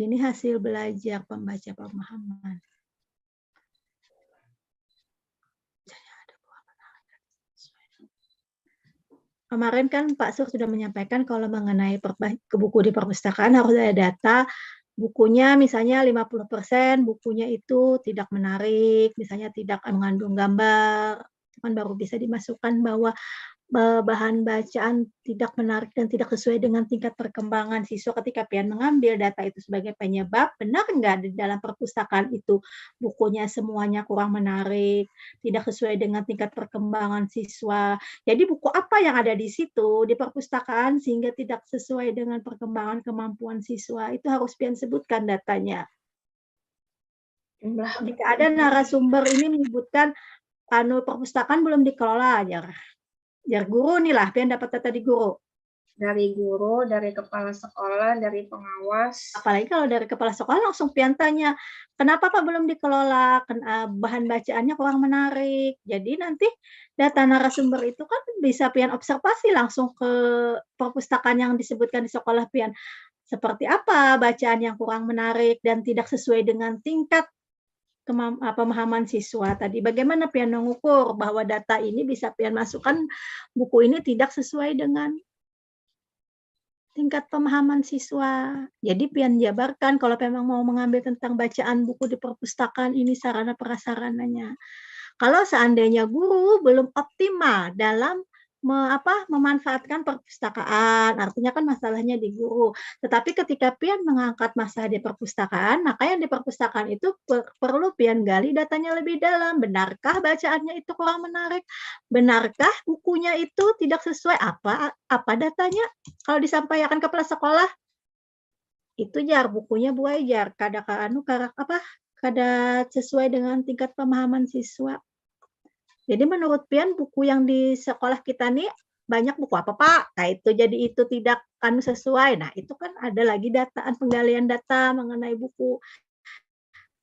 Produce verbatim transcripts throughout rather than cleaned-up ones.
ini hasil belajar pembaca pemahaman. Kemarin kan Pak Sur sudah menyampaikan kalau mengenai perba- ke buku di perpustakaan harus ada data bukunya, misalnya lima puluh persen bukunya itu tidak menarik, misalnya tidak mengandung gambar, kan baru bisa dimasukkan bahwa eh, bahan bacaan tidak menarik dan tidak sesuai dengan tingkat perkembangan siswa. Ketika pian mengambil data itu sebagai penyebab, benar nggak di dalam perpustakaan itu bukunya semuanya kurang menarik, tidak sesuai dengan tingkat perkembangan siswa? Jadi buku apa yang ada di situ, di perpustakaan, sehingga tidak sesuai dengan perkembangan kemampuan siswa? Itu harus pian sebutkan datanya. Jumlah Jika ada narasumber ini menyebutkan anu perpustakaan belum dikelola, jar jar guru nih lah, pian dapat data di guru. Dari guru, dari kepala sekolah, dari pengawas. Apalagi kalau dari kepala sekolah langsung pian tanya, kenapa Pak belum dikelola? Ken- eh, bahan bacaannya kurang menarik. Jadi nanti data narasumber itu kan bisa pian observasi langsung ke perpustakaan yang disebutkan di sekolah pian. Seperti apa bacaan yang kurang menarik dan tidak sesuai dengan tingkat kemam- eh, pemahaman siswa tadi. Bagaimana pian mengukur bahwa data ini bisa pian masukkan buku ini tidak sesuai dengan tingkat pemahaman siswa. Jadi pian jabarkan kalau memang mau mengambil tentang bacaan buku di perpustakaan ini sarana prasarananya. Kalau seandainya guru belum optimal dalam me, apa, memanfaatkan perpustakaan, artinya kan masalahnya di guru. Tetapi ketika pian mengangkat masalah di perpustakaan, maka yang di perpustakaan itu per, perlu pian gali datanya lebih dalam. Benarkah bacaannya itu kurang menarik? Benarkah bukunya itu tidak sesuai apa apa datanya? Kalau disampaikan kepala sekolah, itu jar bukunya buai jar kada ka anu karak apa kada sesuai dengan tingkat pemahaman siswa. Jadi menurut pian buku yang di sekolah kita nih banyak buku apa pak? Nah itu jadi itu tidak anu sesuai. Nah itu kan ada lagi dataan penggalian data mengenai buku.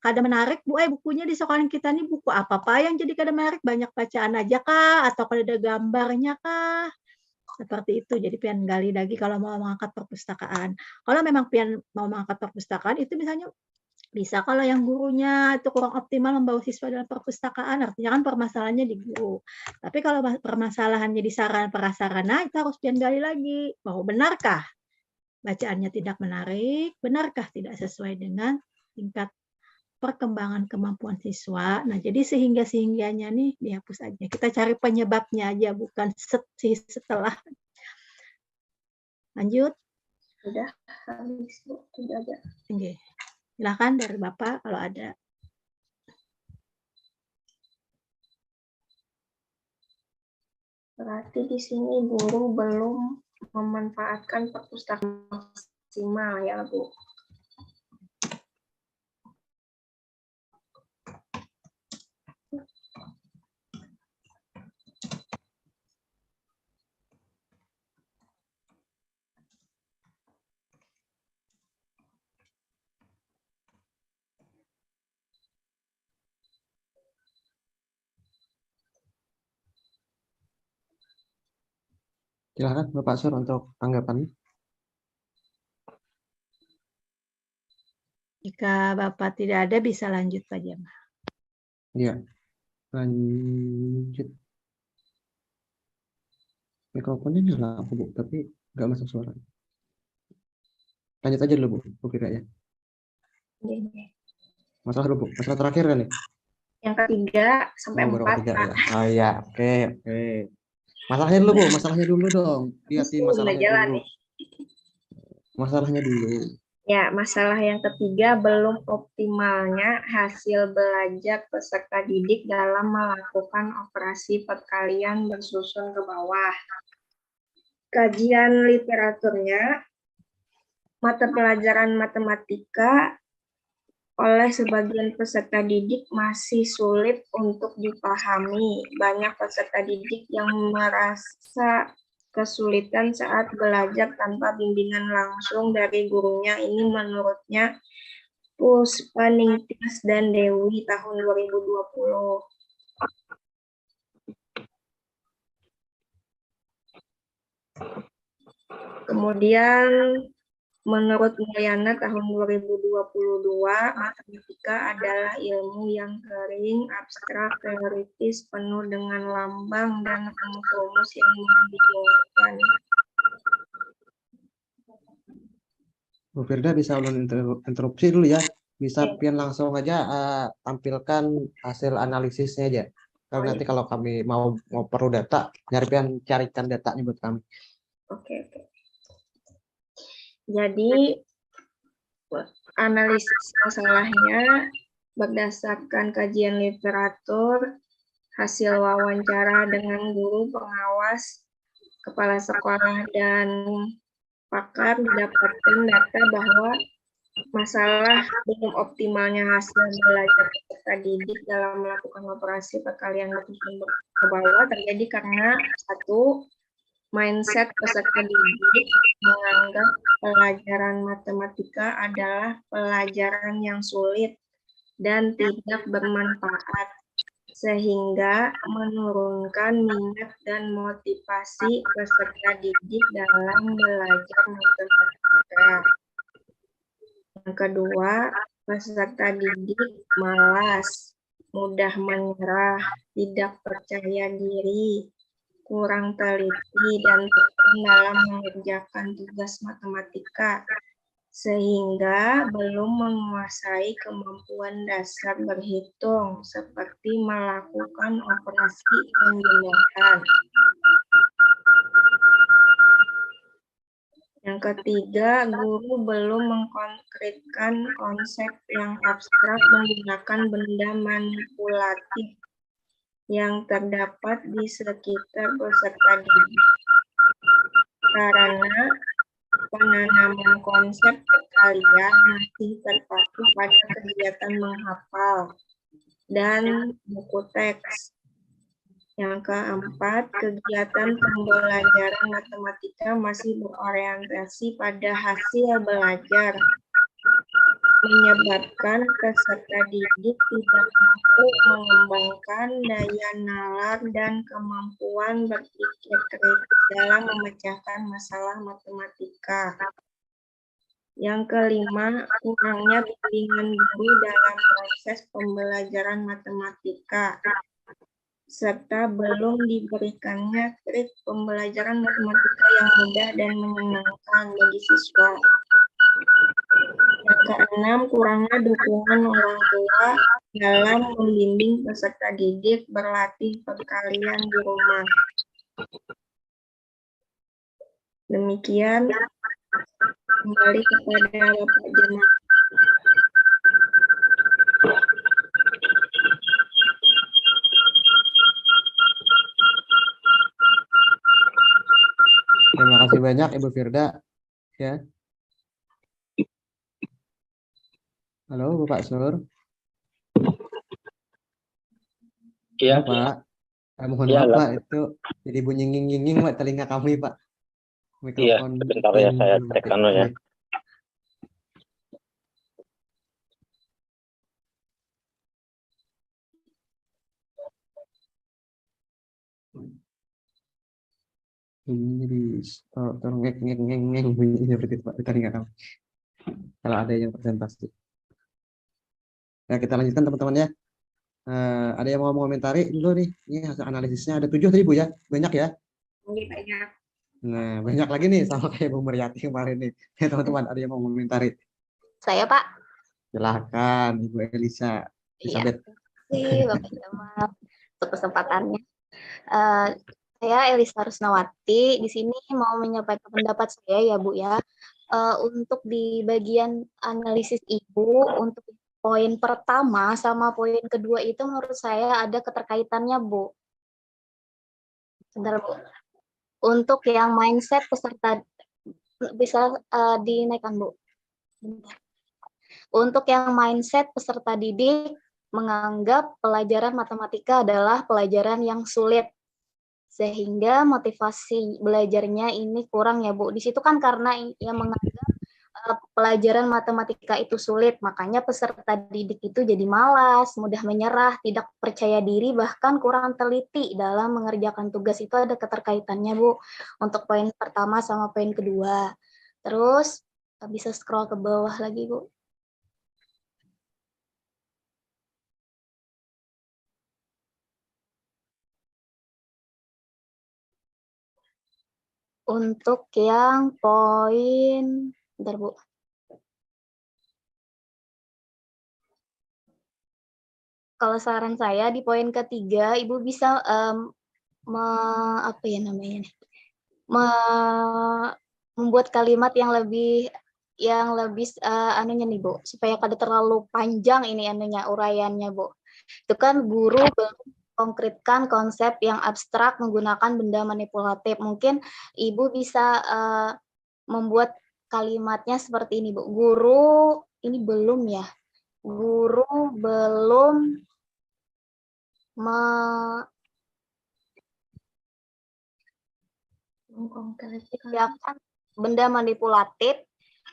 Kada menarik bu, eh bukunya di sekolah kita nih buku apa pak yang jadi kada menarik? Banyak bacaan aja kah? Atau kada ada gambarnya kah? Seperti itu. Jadi pian gali lagi kalau mau mengangkat perpustakaan. Kalau memang pian mau mengangkat perpustakaan itu misalnya bisa kalau yang gurunya itu kurang optimal membawa siswa dalam perpustakaan, artinya kan permasalahannya di guru. Tapi kalau permasalahannya di sarana prasarana itu harus pian gali lagi bahwa benarkah bacaannya tidak menarik, benarkah tidak sesuai dengan tingkat perkembangan kemampuan siswa. Nah, jadi sehingga sehingganya nih dihapus aja. Kita cari penyebabnya aja, bukan set, si setelah. Lanjut. Sudah habis, Bu. Sudah ada. Oke. Silakan dari Bapak kalau ada. Berarti di sini guru belum memanfaatkan perpustakaan maksimal ya, Bu. Silakan Bapak Sur untuk tanggapan. Jika Bapak tidak ada, bisa lanjut Pak Jamal. Iya, lanjut. Mikrofonnya nyala aku, Bu, tapi nggak masuk suara. Lanjut aja dulu, Bu, Bu Kira ya. Masalah dulu, Bu. Masalah terakhir kan nih? Yang ketiga sampai oh, empat. Ketiga, ya. Oh iya, oke, oke. Masalahnya dulu, Bu. Masalahnya dulu dong. Lihatin masalahnya dulu. Nih. Masalahnya dulu. Ya, masalah yang ketiga belum optimalnya hasil belajar peserta didik dalam melakukan operasi perkalian bersusun ke bawah. Kajian literaturnya, mata pelajaran matematika oleh sebagian peserta didik masih sulit untuk dipahami. Banyak peserta didik yang merasa kesulitan saat belajar tanpa bimbingan langsung dari gurunya. Ini menurutnya Puspa Ningtyas dan Dewi tahun dua ribu dua puluh. Kemudian Menurut Mulyana tahun dua ribu dua puluh dua, matematika adalah ilmu yang kering, abstrak, teoritis, penuh dengan lambang dan rumus-rumus yang membingungkan. Bu Firda, bisa ulun inter- interupsi dulu ya. Bisa pian langsung aja eh, tampilkan hasil analisisnya aja. Kalau Oh, nanti kalau kami mau mau perlu data, biar pian carikan datanya buat kami. Oke, oke. Jadi, analisis masalahnya berdasarkan kajian literatur, hasil wawancara dengan guru pengawas, kepala sekolah, dan pakar, didapatkan data bahwa masalah belum optimalnya hasil belajar peserta didik dalam melakukan operasi perkalian bersusun ke bawah terjadi karena, satu, mindset peserta didik menganggap pelajaran matematika adalah pelajaran yang sulit dan tidak bermanfaat, sehingga menurunkan minat dan motivasi peserta didik dalam belajar matematika. Yang kedua, peserta didik malas, mudah menyerah, tidak percaya diri, kurang teliti, dan tekun dalam mengerjakan tugas matematika, sehingga belum menguasai kemampuan dasar berhitung seperti melakukan operasi pembunuhan. Yang ketiga, guru belum mengkonkretkan konsep yang abstrak menggunakan benda manipulatif yang terdapat di sekitar peserta didik. Karena penanaman konsep perkalian masih terpaku pada kegiatan menghafal dan buku teks. Yang keempat, kegiatan pembelajaran matematika masih berorientasi pada hasil belajar, menyebabkan peserta didik tidak mampu mengembangkan daya nalar dan kemampuan berpikir kritis dalam memecahkan masalah matematika. Yang kelima, kurangnya bimbingan guru dalam proses pembelajaran matematika, serta belum diberikannya trik pembelajaran matematika yang mudah dan menyenangkan bagi siswa. Yang keenam, kurangnya dukungan orang tua dalam membimbing peserta didik berlatih perkalian di rumah. Demikian, kembali kepada Bapak Jamal. Terima kasih banyak Ibu Firda. Ya. Halo Bapak Sur. Iya, Pak. Eh, mohon Iya, maaf lah. Pak, itu jadi bunyi nging-nging Pak telinga kami Pak. Iya, Mikrofon sebentar ya, yang saya belum cek aktif anu ya. kembali. Ini di oh, terus ngek ngek ngeng ngeng bunyinya berarti Pak di telinga kami. Kalau ada yang presentasi. Ya, kita lanjutkan teman-teman ya. Eh, ada yang mau mengomentari dulu nih. Ini hasil analisisnya ada tujuh tadi Bu ya. Banyak ya. Ini banyak. Nah, banyak lagi nih sama kayak Bu Meriati kemarin nih. Ya teman-teman, ada yang mau mengomentari? Saya, Pak. Silakan Ibu Elisa. Iya. Elizabeth. Terima kasih, Bapak Jamal, untuk kesempatannya. Eh, saya Elisa Rusnawati, di sini mau menyampaikan pendapat saya ya, Bu, ya. Eh, untuk di bagian analisis Ibu, untuk poin pertama sama poin kedua itu menurut saya ada keterkaitannya, Bu. Sebentar, Bu. Untuk yang mindset peserta, bisa eh, dinaikkan, Bu. Sebentar. Untuk yang mindset peserta didik menganggap pelajaran matematika adalah pelajaran yang sulit. Sehingga motivasi belajarnya ini kurang ya, Bu. Di situ kan karena i- yang menganggap eh, pelajaran matematika itu sulit, makanya peserta didik itu jadi malas, mudah menyerah, tidak percaya diri, bahkan kurang teliti dalam mengerjakan tugas. Itu ada keterkaitannya, Bu, untuk poin pertama sama poin kedua. Terus Bisa scroll ke bawah lagi, Bu. Untuk yang poin, bentar, Bu. Kalau saran saya, di poin ketiga, Ibu bisa, em, me-, apa ya namanya nih, me-, membuat kalimat yang lebih, yang lebih, eh, anunya nih, Bu, supaya kada terlalu panjang ini anunya, uraiannya, Bu. Itu kan guru belum konkretkan konsep yang abstrak menggunakan benda manipulatif. Mungkin Ibu bisa, eh, membuat kalimatnya seperti ini, Bu. Guru, ini belum ya. Guru belum me-, Mengkonkretkan. ya kan, benda manipulatif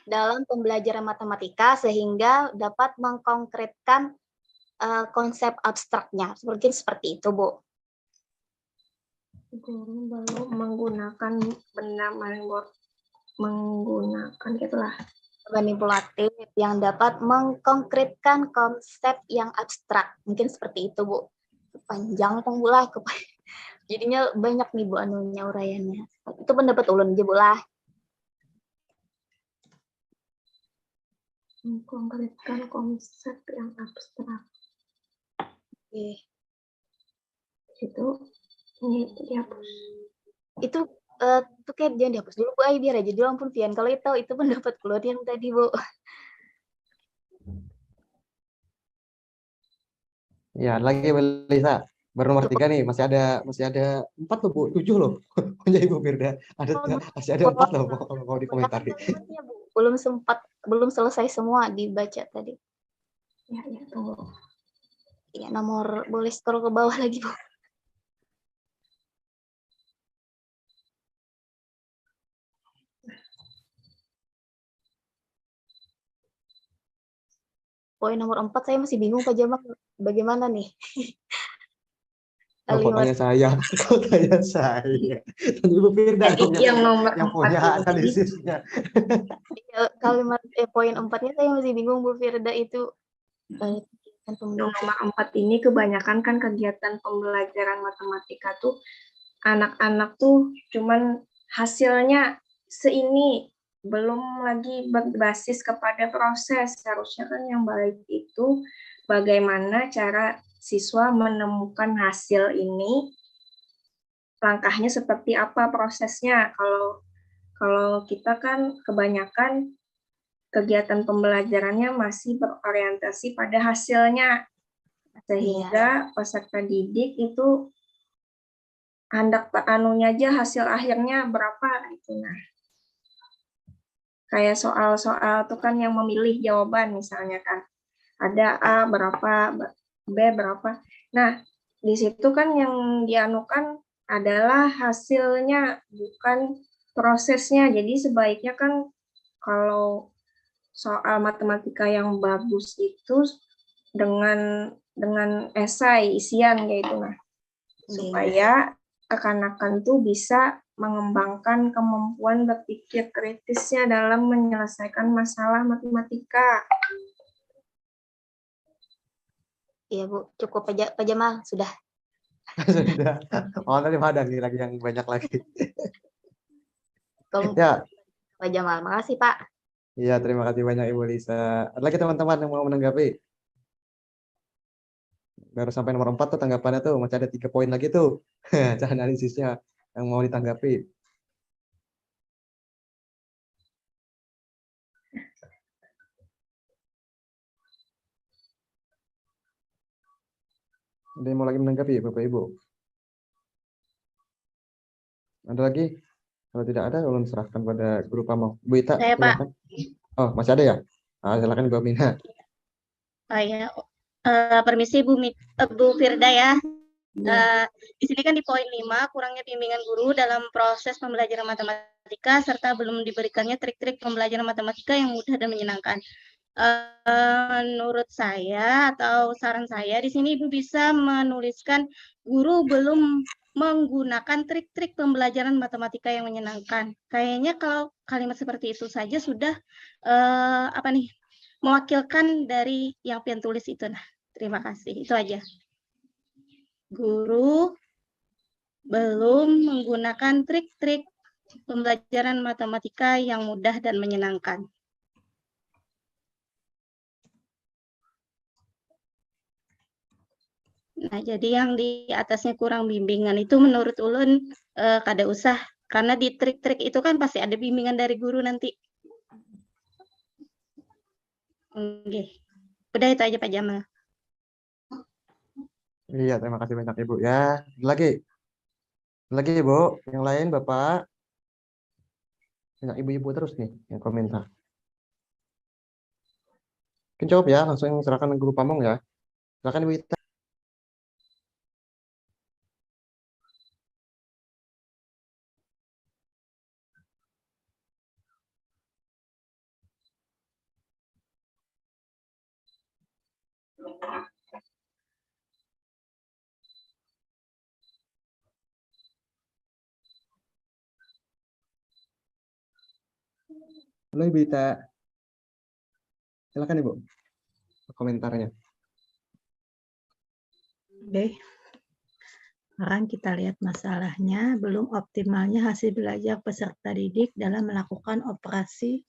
dalam pembelajaran matematika sehingga dapat mengkonkretkan, eh, konsep abstraknya. Mungkin seperti itu, Bu. Guru belum menggunakan benda manipul-, menggunakan gitulah. Manipulatif yang dapat mengkonkretkan konsep yang abstrak. Mungkin seperti itu, Bu. Panjang pang, Bu, lah. Kepa-, jadinya banyak nih, Bu, anunya, uraiannya. Itu pendapat ulun aja, Bu, lah. Mengkonkretkan konsep yang abstrak. Oke. Itu ini dihapus. Itu, eh, itu kayak jangan dihapus dulu, Bu. Ai, biar aja dulu, ampun, pian. Kalau itu, itu pendapat keluar yang tadi, Bu. Ya, ada lagi, Bu Lisa. Baru nomor tiga nih, masih ada, masih ada empat loh, Bu. Tujuh loh. Punya Ibu Firda. Ada, Oh, masih ada empat loh, mau, mau dikomentari. Kalimatnya, Bu. Belum sempat, belum selesai semua dibaca tadi. Ya, ya, tunggu. Ya, nomor, boleh scroll ke bawah lagi, Bu. Poin nomor empat saya masih bingung, Pak Jamal. Bagaimana nih? Kalau tanya saya, kalau tanya saya. Dan Ibu Firda Jadi yang nomor yang empat punya ini, analisisnya. Iya, kalimat, eh, poin empatnya saya masih bingung, Bu Firda, itu, eh, kegiatan yang pembelajaran. Nomor empat ini kebanyakan kan kegiatan pembelajaran matematika tuh anak-anak tuh cuman hasilnya seini, belum lagi berbasis kepada proses. Seharusnya kan yang baik itu bagaimana cara siswa menemukan hasil ini, langkahnya seperti apa prosesnya. Kalau, kalau kita kan kebanyakan kegiatan pembelajarannya masih berorientasi pada hasilnya. Sehingga peserta didik itu handak ta-, anunya aja hasil akhirnya berapa gitu. Nah, kayak soal-soal tuh kan yang memilih jawaban misalnya kan. Ada A berapa, B berapa. Nah, di situ kan yang dianukan adalah hasilnya, bukan prosesnya. Jadi sebaiknya kan kalau soal matematika yang bagus itu dengan, dengan esai, isian kayak itu, nah. Supaya kekanakan tuh bisa mengembangkan kemampuan berpikir kritisnya dalam menyelesaikan masalah matematika. Iya, Bu, cukup aja, Pak Jamal, sudah. Sudah. Oh, tadi ada nih lagi yang banyak lagi. Kalau Ya, Pak Jamal, makasih, Pak. Iya, terima kasih banyak, Ibu Lisa. Ada lagi teman-teman yang mau menanggapi? Baru sampai nomor empat tuh tanggapannya tuh, masih ada tiga poin lagi tuh. Cara analisisnya yang mau ditanggapi. Ada yang mau lagi menanggapi, Bapak Ibu? Ada lagi? Kalau tidak ada, ulun serahkan pada Guru Pamong. Bu Ita, Saya, Pak. silakan. Oh, masih ada ya? Ah, silakan, Bu Mina. Oh, ya. Eh, permisi, Bu, Mi- eh, Bu Firda, ya. Eh, di sini kan di poin lima, kurangnya bimbingan guru dalam proses pembelajaran matematika serta belum diberikannya trik-trik pembelajaran matematika yang mudah dan menyenangkan. Eh, menurut saya atau saran saya, di sini Ibu bisa menuliskan guru belum menggunakan trik-trik pembelajaran matematika yang menyenangkan. Kayaknya kalau kalimat seperti itu saja sudah, eh, apa nih, mewakilkan dari yang pian tulis itu. Nah, terima kasih. Itu aja. Guru belum menggunakan trik-trik pembelajaran matematika yang mudah dan menyenangkan. Nah, jadi yang di atasnya kurang bimbingan itu menurut ulun, eh, kada usah, karena di trik-trik itu kan pasti ada bimbingan dari guru nanti. Oke. Udah itu aja, Pak Jamal. Iya, terima kasih banyak Ibu ya. Ada lagi? Ada lagi Ibu? Yang lain Bapak? Banyak ibu-ibu terus nih yang komentar. Mungkin cukup ya, langsung serahkan ke Guru Pamong ya. Silakan Ibu Ita. Halo Ibu Ita. Silakan Ibu. Komentarnya. Oke. Sekarang kita lihat masalahnya, belum optimalnya hasil belajar peserta didik dalam melakukan operasi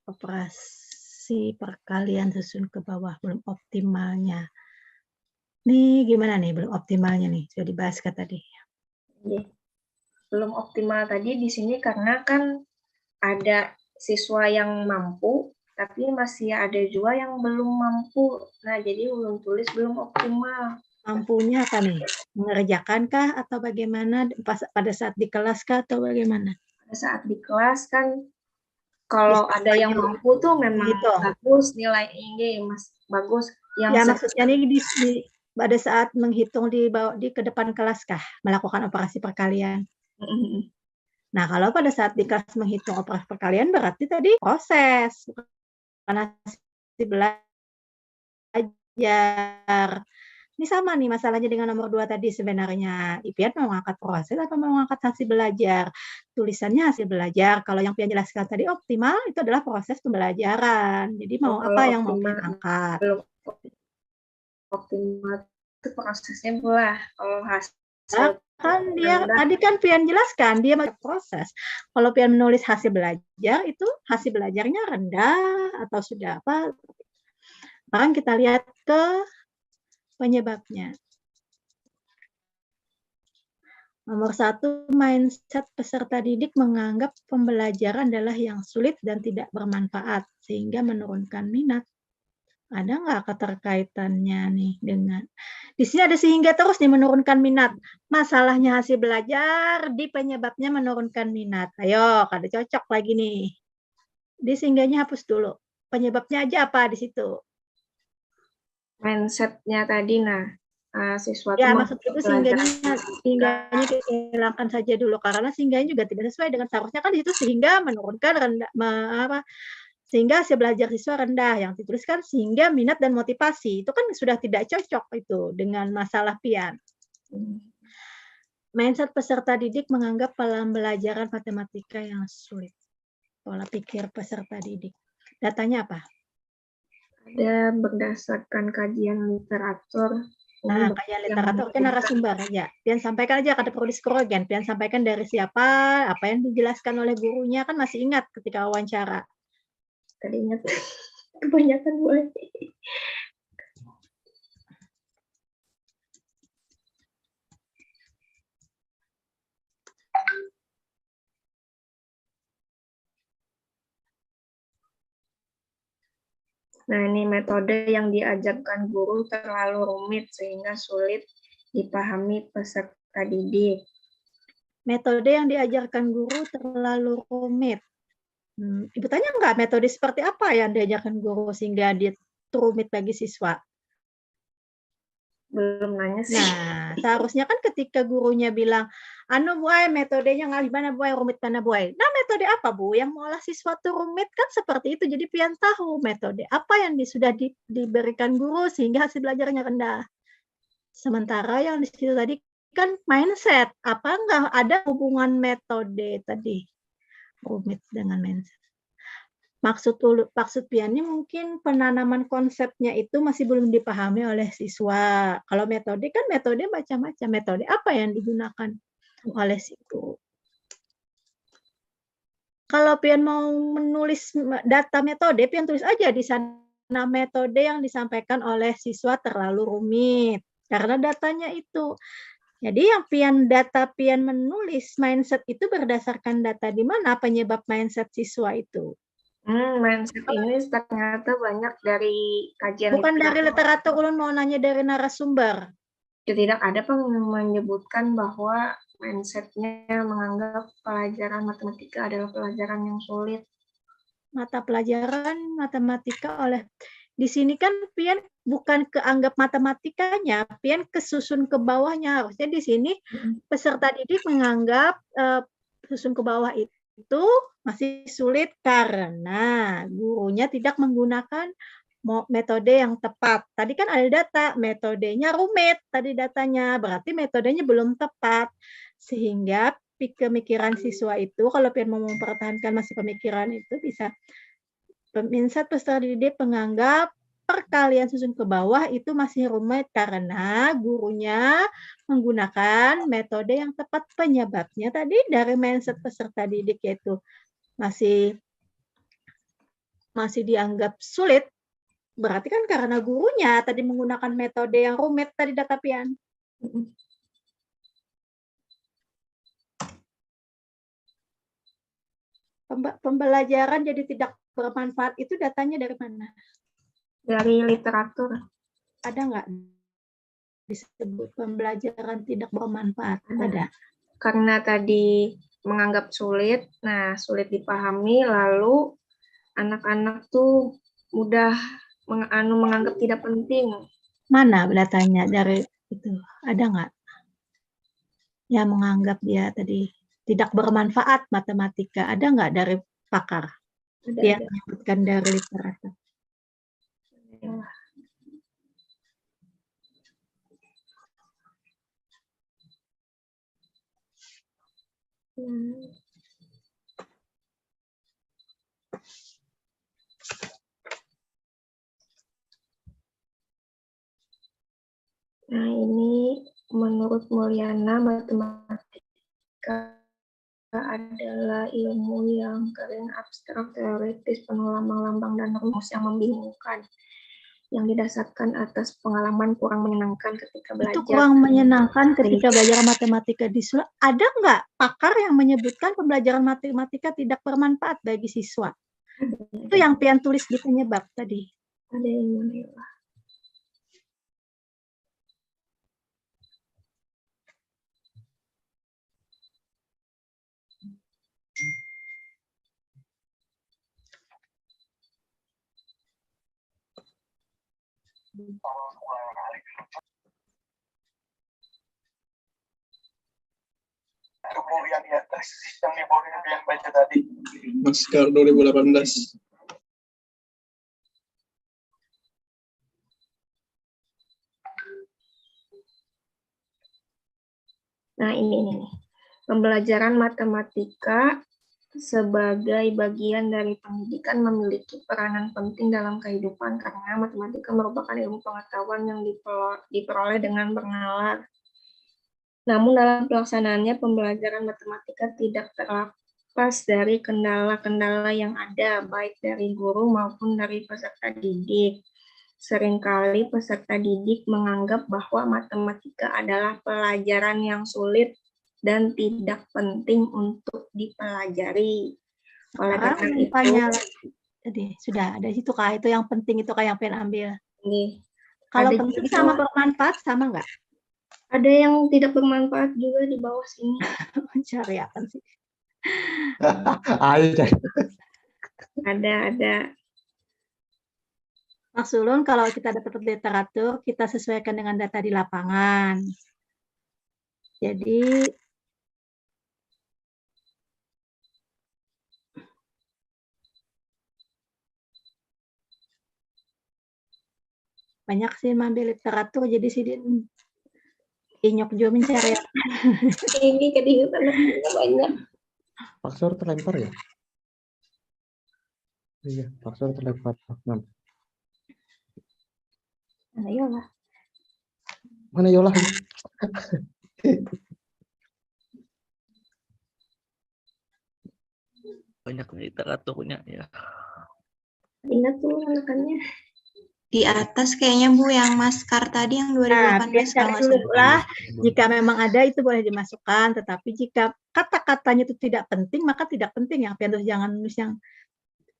operasi perkalian susun ke bawah, belum optimalnya. Nih gimana nih belum optimalnya nih? Sudah dibahas kan tadi. Oke. Belum optimal tadi di sini karena kan ada siswa yang mampu, tapi masih ada juga yang belum mampu. Nah, jadi ulun tulis belum optimal. Mampunya apa nih? Mengerjakan kah atau bagaimana? Pas, pada saat di kelas kah atau bagaimana? Pada saat di kelas kan kalau ada yang mampu tuh memang gitu. Bagus nilai, ini mas bagus. Yang ya, maksudnya nih di, di pada saat menghitung di di ke depan kelas kah, melakukan operasi perkalian? Mm -hmm. Nah, kalau pada saat di kelas menghitung operasi perkalian berarti tadi proses, bukan hasil belajar. Ini sama nih masalahnya dengan nomor dua tadi sebenarnya. Pian mau ngangkat proses atau mau ngangkat hasil belajar? Tulisannya hasil belajar. Kalau yang Pian jelaskan tadi optimal itu adalah proses pembelajaran. Jadi mau oh, apa yang optimal, mau Pian angkat? Optimal itu prosesnya pula. Kalau hasil kan dia tadi kan Pian jelaskan dia proses. Kalau Pian menulis hasil belajar itu hasil belajarnya rendah atau sudah apa? Sekarang kita lihat ke penyebabnya. Nomor satu, mindset peserta didik menganggap pembelajaran adalah yang sulit dan tidak bermanfaat, sehingga menurunkan minat. Ada nggak keterkaitannya nih dengan di sini ada sehingga terus nih menurunkan minat. Masalahnya hasil belajar di penyebabnya menurunkan minat. Ayo, kada cocok lagi nih. Di sehingganya hapus dulu. Penyebabnya aja apa di situ? Mindsetnya tadi nah. Uh, sesuatu ya, maksud itu sehingganya sehingganya kita hilangkan saja dulu karena sehingganya juga tidak sesuai dengan seharusnya kan di situ sehingga menurunkan rendah me, apa sehingga hasil belajar siswa rendah. Yang dituliskan sehingga minat dan motivasi itu kan sudah tidak cocok itu dengan masalah Pian. Mindset peserta didik menganggap pembelajaran matematika yang sulit. Pola pikir peserta didik. Datanya apa? Ada berdasarkan kajian literatur. Nah, kajian literatur kan narasumber ya. Pian sampaikan aja kada perlu di-scroll kan. Pian sampaikan dari siapa, apa yang dijelaskan oleh gurunya kan masih ingat ketika wawancara. Kada ingat. Kebanyakan buat. Nah, ini metode yang diajarkan guru terlalu rumit sehingga sulit dipahami peserta didik. Metode yang diajarkan guru terlalu rumit. Hmm, Ibu tanya nggak metode seperti apa yang diajarkan guru sehingga dia rumit bagi siswa? Belum nanya sih. Nah, seharusnya kan ketika gurunya bilang, anu buai metodenya ngalih mana buai rumit mana buai. Nah, metode apa bu yang mengolah siswa tuh rumit kan seperti itu. Jadi pian tahu metode apa yang di, sudah di, diberikan guru sehingga hasil belajarnya rendah. Sementara yang di situ tadi kan mindset. Apa enggak ada hubungan metode tadi? Rumit dengan mindset. Maksud ulu, maksud pian ini mungkin penanaman konsepnya itu masih belum dipahami oleh siswa. Kalau metode kan metode macam-macam. Metode apa yang digunakan oleh si guru? Kalau pian mau menulis data metode, pian tulis aja di sana metode yang disampaikan oleh siswa terlalu rumit karena datanya itu. Jadi yang pian data pian menulis mindset itu berdasarkan data di mana penyebab mindset siswa itu. Hmm, mindset ini ternyata banyak dari kajian Bukan dari literatur, ulun mau nanya dari narasumber. Ya, tidak ada pun yang menyebutkan bahwa mindsetnya menganggap pelajaran matematika adalah pelajaran yang sulit. Mata pelajaran matematika oleh di sini kan pian bukan keanggap matematikanya, pian kesusun ke bawahnya. Harusnya di sini peserta didik menganggap uh, susun ke bawah itu masih sulit karena gurunya tidak menggunakan metode yang tepat. Tadi kan ada data, metodenya rumit tadi datanya, berarti metodenya belum tepat. Sehingga pemikiran siswa itu, kalau pian mau mempertahankan masih pemikiran itu, bisa mindset peserta didik menganggap perkalian susun ke bawah itu masih rumit karena gurunya menggunakan metode yang tepat. Penyebabnya tadi dari mindset peserta didik, yaitu masih masih dianggap sulit, berarti kan karena gurunya tadi menggunakan metode yang rumit tadi data pian. Pembelajaran jadi tidak bermanfaat itu datanya dari mana? Dari literatur. Ada nggak disebut pembelajaran tidak bermanfaat? Ada. Ada. Karena tadi menganggap sulit, nah sulit dipahami, lalu anak-anak tuh mudah meng, anu menganggap tidak penting. Mana datanya dari itu? Ada nggak? Ya menganggap dia tadi tidak bermanfaat matematika. Ada nggak dari pakar? Ada, yang ada. Menyebutkan dari literatur. Nah, ini menurut Mulyana, matematika adalah ilmu yang kering, abstrak, teoritis, penuh lambang-lambang dan rumus yang membingungkan, yang didasarkan atas pengalaman kurang menyenangkan ketika belajar. Itu kurang menyenangkan ketika belajar matematika di sekolah. Ada nggak pakar yang menyebutkan pembelajaran matematika tidak bermanfaat bagi siswa? Itu yang pian tulis di penyebab tadi. Ada yang mana ya, Pak? Masker dua ribu delapan belas. Nah, ini, ini nih. Pembelajaran matematika sebagai bagian dari pendidikan memiliki peranan penting dalam kehidupan karena matematika merupakan ilmu pengetahuan yang diperoleh dengan bernalar. Namun dalam pelaksanaannya pembelajaran matematika tidak terlepas dari kendala-kendala yang ada, baik dari guru maupun dari peserta didik. Seringkali peserta didik menganggap bahwa matematika adalah pelajaran yang sulit dan tidak penting untuk dipelajari. Oleh karena itu, tadi sudah ada situ kah itu yang penting itu kah yang pengen ambil. Nih. Kalau penting sama bermanfaat sama nggak? Ada yang tidak bermanfaat juga di bawah sini. Mencari apa sih? Ada. Ada, ada. Maksud ulun kalau kita dapat literatur, kita sesuaikan dengan data di lapangan. Jadi banyak sih ambil literatur, jadi sidin Inyok jua mencari. Ini kadingitan banyak. Paksor terlempar ya? Iya, paksor terlempar. Nah, Nah, iyalah. mana Yola? Banyak literaturnya ya. Ingat tuh anakannya. Di atas kayaknya Bu yang maskar tadi yang Nah, dua ribu delapan belas biar cari kalau nggak dulu salah. lah. Jika memang ada itu boleh dimasukkan, tetapi jika kata-katanya itu tidak penting, maka tidak penting yang pian tulis, jangan nulis yang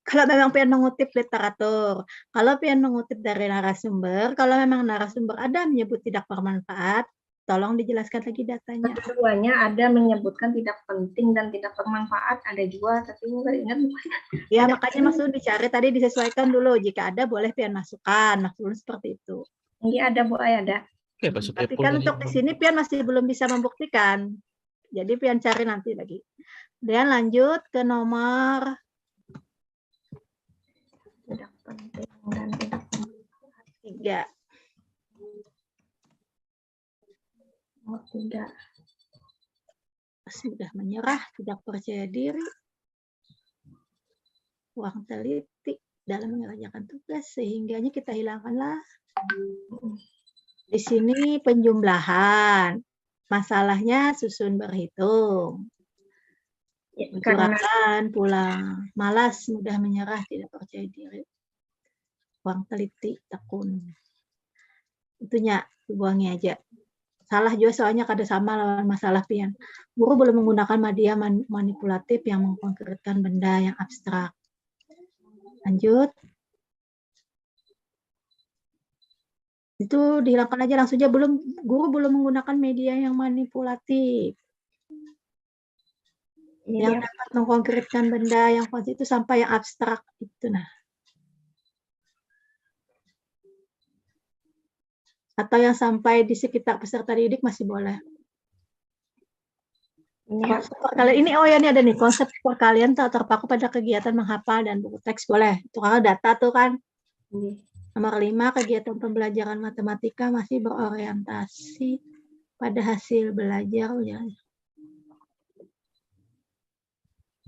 kalau memang pian mengutip literatur, kalau pian mengutip dari narasumber, kalau memang narasumber ada menyebut tidak bermanfaat, tolong dijelaskan lagi datanya. Keduanya ada menyebutkan tidak penting dan tidak bermanfaat, ada juga, tapi nggak ingat. Ya, makanya maksud dicari tadi disesuaikan dulu. Jika ada boleh pian masukkan, maksudnya seperti itu. Ini ada Bu Ai, ada. Oke, Pak Supaya Tapi kan untuk di sini pian masih belum bisa membuktikan. Jadi pian cari nanti lagi. Kemudian lanjut ke nomor Tidak penting dan tidak penting. tiga. Oh, tidak. Sudah menyerah, tidak percaya diri, kurang teliti dalam mengerjakan tugas, sehingganya kita hilangkanlah. Di sini penjumlahan, masalahnya susun berhitung. Ya, karena Curahkan pulang, malas, mudah menyerah, tidak percaya diri, kurang teliti, tekun. Itunya, dibuangi aja. Salah juga soalnya kada sama lawan masalah pian. Guru belum menggunakan media man- manipulatif yang mengkonkretkan benda yang abstrak. Lanjut. Itu dihilangkan aja langsung aja, belum, guru belum menggunakan media yang manipulatif. Ini Yang dia. Dapat mengkonkretkan benda yang konsep itu sampai yang abstrak itu, nah. Atau yang sampai di sekitar peserta didik masih boleh. Ini Konsep perkalian ini, oh ya, ini ada nih, konsep perkalian tak terpaku pada kegiatan menghafal dan buku teks, boleh. Itu kalau data tuh kan. Ini. Nomor lima, kegiatan pembelajaran matematika masih berorientasi pada hasil belajar. Ya.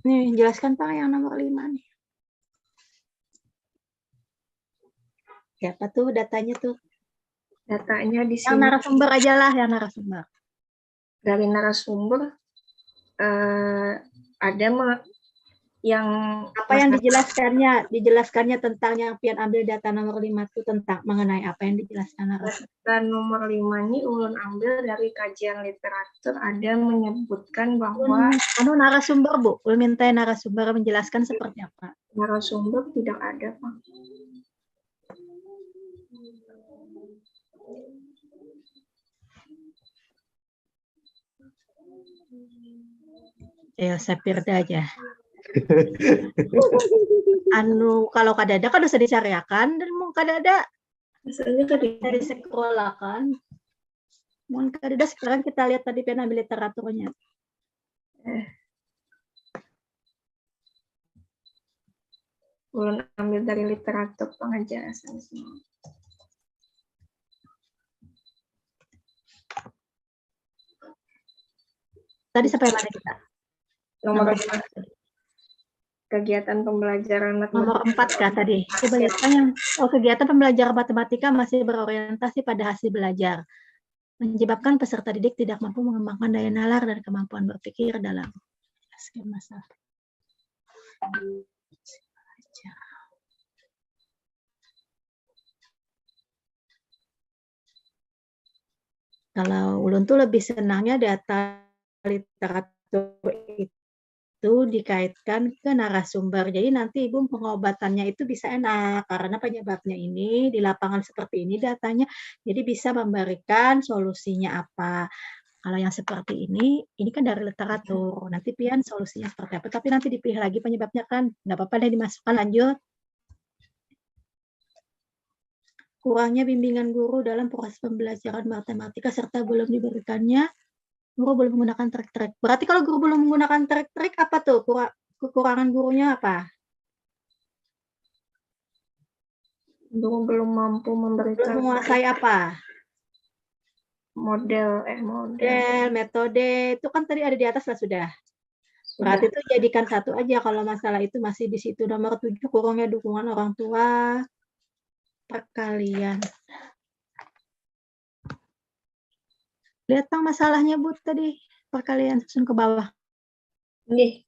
Nih, jelaskan Pak yang nomor lima nih. Siapa tuh datanya tuh? Datanya di Yang sini narasumber aja lah, yang narasumber. Dari narasumber eh, ada me- yang Apa yang masa- dijelaskannya? Dijelaskannya tentang yang pian ambil data nomor lima itu tentang mengenai apa yang dijelaskan narasumber. Dan nomor lima ini ulun ambil dari kajian literatur ada menyebutkan bahwa Anu narasumber, Bu, ulun minta narasumber menjelaskan seperti apa. Narasumber tidak ada, Pak. Ya, Sapirda aja. Anu, kalau kada ada kan usah dicariakan, dan mau kada ada Misalnya tadi dari sekolah kan. Mun kada ada, sekarang kita lihat tadi pian ambil literaturnya. Ulun ambil dari literatur pengajaran semua. Tadi sampai mana kita? Nomor Nomor empat. Kegiatan pembelajaran Nomor matematika. Empat kah tadi? Coba lihat kan yang, oh, kegiatan pembelajaran matematika masih berorientasi pada hasil belajar. Menyebabkan peserta didik tidak mampu mengembangkan daya nalar dan kemampuan berpikir dalam skema satu. Kalau ulun tuh lebih senangnya data literatur itu dikaitkan ke narasumber. Jadi nanti Ibu pengobatannya itu bisa enak karena penyebabnya ini di lapangan seperti ini datanya. Jadi bisa memberikan solusinya apa. Kalau yang seperti ini, ini kan dari literatur. Nanti pian solusinya seperti apa. Tapi nanti dipilih lagi penyebabnya kan. Nggak apa-apa deh dimasukkan, lanjut. Kurangnya bimbingan guru dalam proses pembelajaran matematika serta belum diberikannya, guru belum menggunakan trik-trik. Berarti kalau guru belum menggunakan trik-trik, apa tuh? Kura- kekurangan gurunya apa? Guru belum mampu Belum memberikan menguasai apa? model, eh model. Model, metode, itu kan tadi ada di atas lah sudah. Berarti itu jadikan satu aja kalau masalah itu masih di situ. Nomor tujuh, kurangnya dukungan orang tua, perkalian. Lihat, Bang, masalahnya, Bu, tadi perkalian susun ke bawah. Nggih.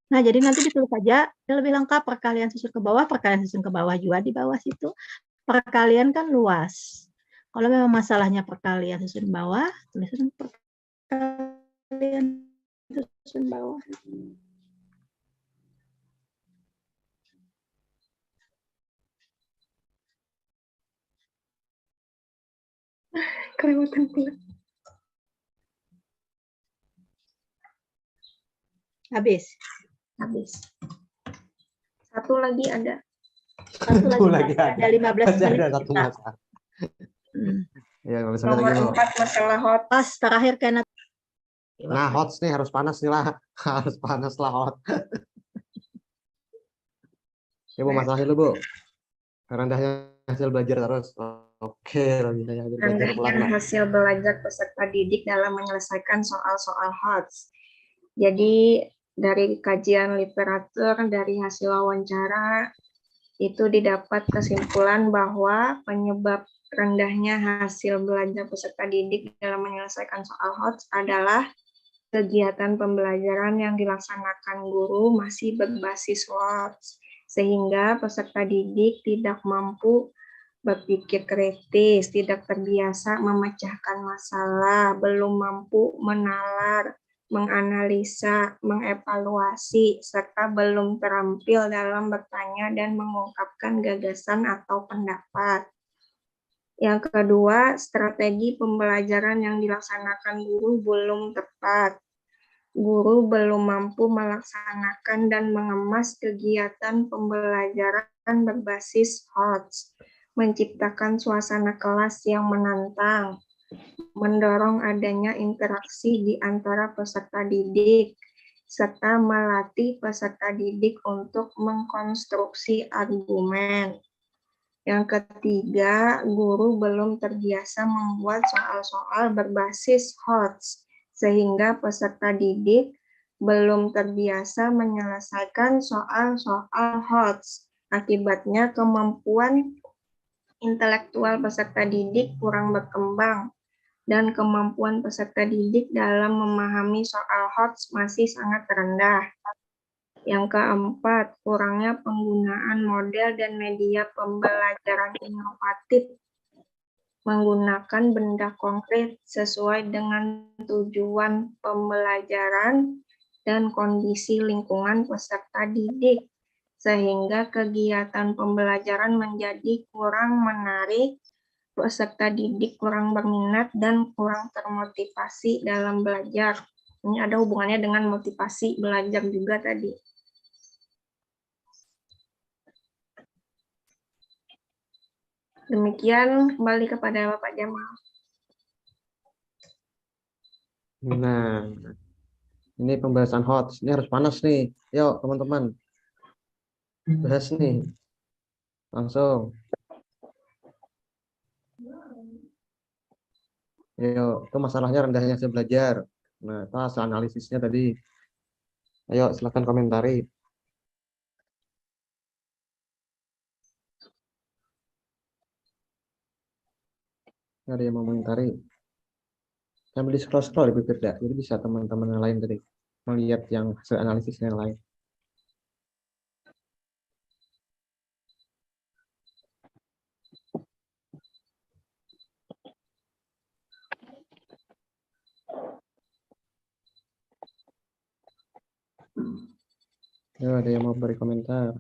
Nah, jadi nanti ditulis saja lebih lengkap perkalian susun ke bawah, perkalian susun ke bawah juga di bawah situ. Perkalian kan luas. Kalau memang masalahnya perkalian susun bawah, tulisan perkalian susun bawah. Kelewatan pula. Habis. Habis. Satu lagi ada. Satu Satu lagi, lagi ada. ada. Ada lima belas Masih menit ada satu kita. masalah. Hmm. Ya, kalau misalnya Nomor lagi mau. Empat, masalah hot. Pas terakhir kena Nah, hot nih harus panas nih lah. Harus panas lah hot. Ya, Bu, masalah dulu, Bu. Rendahnya hasil belajar terus. Oke, rendahnya hasil belajar Rendahnya pulang lah. Hasil belajar peserta didik dalam menyelesaikan soal-soal hot. Jadi, dari kajian literatur, dari hasil wawancara, itu didapat kesimpulan bahwa penyebab rendahnya hasil belajar peserta didik dalam menyelesaikan soal hot adalah kegiatan pembelajaran yang dilaksanakan guru masih berbasis hot, sehingga peserta didik tidak mampu berpikir kritis, tidak terbiasa memecahkan masalah, belum mampu menalar, menganalisa, mengevaluasi, serta belum terampil dalam bertanya dan mengungkapkan gagasan atau pendapat. Yang kedua, strategi pembelajaran yang dilaksanakan guru belum tepat. Guru belum mampu melaksanakan dan mengemas kegiatan pembelajaran berbasis hot, menciptakan suasana kelas yang menantang, mendorong adanya interaksi di antara peserta didik, serta melatih peserta didik untuk mengkonstruksi argumen. Yang ketiga, guru belum terbiasa membuat soal-soal berbasis hot, sehingga peserta didik belum terbiasa menyelesaikan soal-soal hot. Akibatnya, kemampuan intelektual peserta didik kurang berkembang, dan kemampuan peserta didik dalam memahami soal hot masih sangat rendah. Yang keempat, kurangnya penggunaan model dan media pembelajaran inovatif, menggunakan benda konkret sesuai dengan tujuan pembelajaran dan kondisi lingkungan peserta didik, sehingga kegiatan pembelajaran menjadi kurang menarik, peserta didik kurang berminat, dan kurang termotivasi dalam belajar. Ini ada hubungannya dengan motivasi belajar juga tadi. Demikian, kembali kepada Bapak Jamal. Nah, ini pembahasan hot. Ini harus panas nih. Yuk, teman-teman. Bahas nih. Langsung. Ayo, itu masalahnya rendahnya hasil belajar. Nah, itu hasil analisisnya tadi. Ayo, silakan komentari. Ada yang mau komentari? Sambil di scroll-scroll di Bibirda, jadi bisa teman-teman yang lain tadi melihat yang hasil analisisnya yang lain. Ya, ada yang mau beri komentar?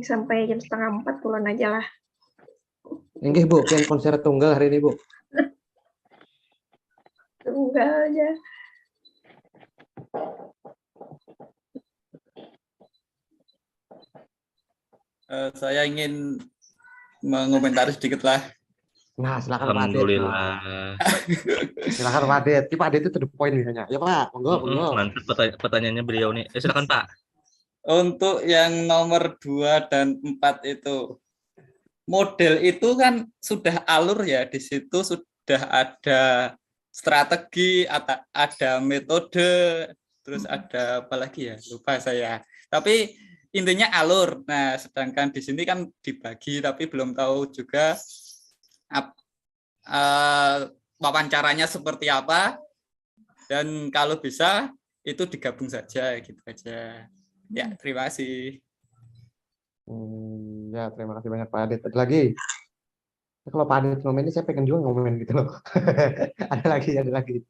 Sampai jam setengah empat puluhan aja lah. Inggih, Bu, pian konser tunggal hari ini, Bu. Tunggal aja. Eh, saya ingin mengomentari sedikit lah. Nah, silakan Pak Adit. Nah, Alhamdulillah. silakan Pak Adit. Ini Pak Adit itu to the point biasanya. Ya Pak, monggo, Mm-mm, monggo. Mantap pertanya- pertanyaannya beliau nih. Eh, silakan Pak. Untuk yang nomor dua dan empat itu, model itu kan sudah alur ya, di situ sudah ada strategi, ada, ada metode, terus ada apa lagi ya, lupa saya. Tapi intinya alur. Nah, sedangkan di sini kan dibagi, tapi belum tahu juga ap- eh, wawancaranya seperti apa. Dan kalau bisa itu digabung saja gitu aja. Ya, terima kasih. Hmm, ya, terima kasih banyak Pak Adit. Ada lagi? Ya, kalau Pak Adit ngomen ini saya pengen juga ngomen gitu loh. Ada lagi, ada lagi.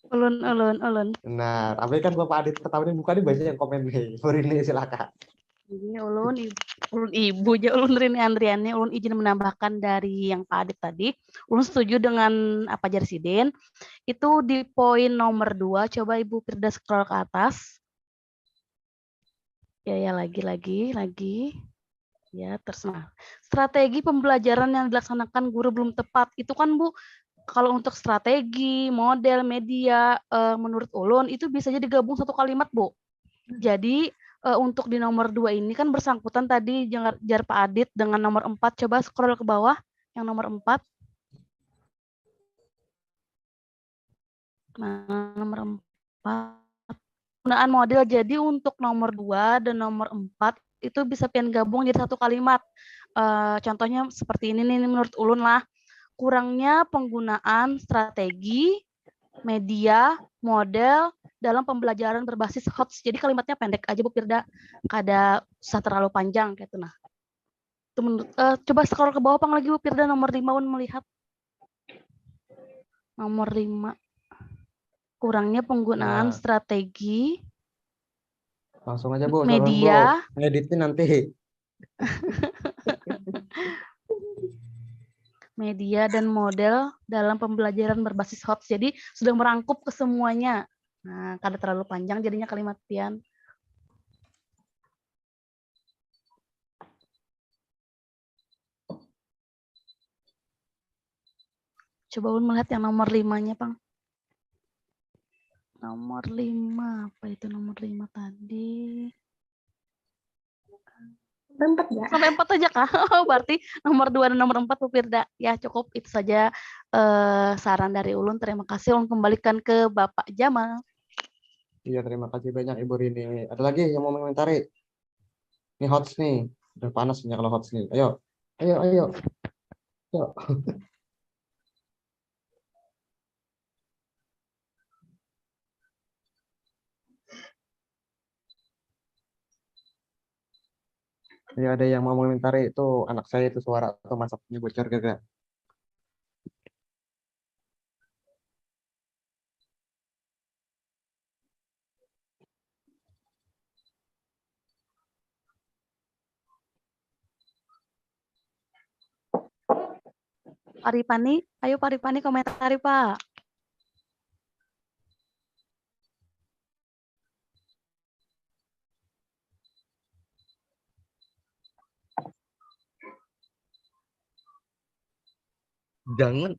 Ulun, ulun, ulun. Nah, tapi kan kalau Pak Adit ketahuan buka nih banyak yang komen nih. Burini silakan. Ini ulun, ibu, ulun ibu aja, ulun Rini Andriani, ulun izin menambahkan dari yang Pak Adit tadi. Ulun setuju dengan apa jar sidin. Itu di poin nomor dua, coba Ibu Firda scroll ke atas. Ya, ya, lagi, lagi, lagi. Ya, terus nah. Strategi pembelajaran yang dilaksanakan guru belum tepat. Itu kan, Bu, kalau untuk strategi, model, media, eh, menurut ulun itu bisa jadi gabung satu kalimat, Bu. Jadi, eh, untuk di nomor dua ini kan bersangkutan tadi jar, jar Pak Adit dengan nomor empat. Coba scroll ke bawah yang nomor empat. Nah, nomor empat. Penggunaan model. Jadi untuk nomor dua dan nomor empat itu bisa pian gabung jadi satu kalimat. Eh, contohnya seperti ini nih, menurut ulun lah. Kurangnya penggunaan strategi, media, model dalam pembelajaran berbasis HOTS. Jadi kalimatnya pendek aja, Bu Firda. Kada usah terlalu panjang gitu nah. Itu menurut, eh, coba scroll ke bawah pang lagi, Bu Firda, nomor lima, ulun melihat. Nomor lima. Kurangnya penggunaan Nah. Strategi, Langsung aja, Bu. media, Ngeditnya nanti. Media dan model dalam pembelajaran berbasis HOTS. Jadi sudah merangkup ke semuanya. Nah, kada terlalu panjang jadinya kalimat pian. Coba ulun melihat yang nomor limanya, pang. Nomor lima, apa itu nomor lima tadi? Empat ya. Sampai empat aja kah? Oh, berarti nomor dua dan nomor empat, Bu Firda. Ya, cukup itu saja, eh, saran dari ulun. Terima kasih. Ulun kembalikan ke Bapak Jamal. Iya, terima kasih banyak Ibu Rini. Ada lagi yang mau mengomentari? Ini HOTS nih. Udah panas nih kalau HOTS nih. Ayo. Ayo, ayo. Ayo. Ayo, ada yang mau mengomentari itu anak saya itu suara atau masaknya bocor kagak? Paripani, ayo Paripani komentari, Pak. Jangan.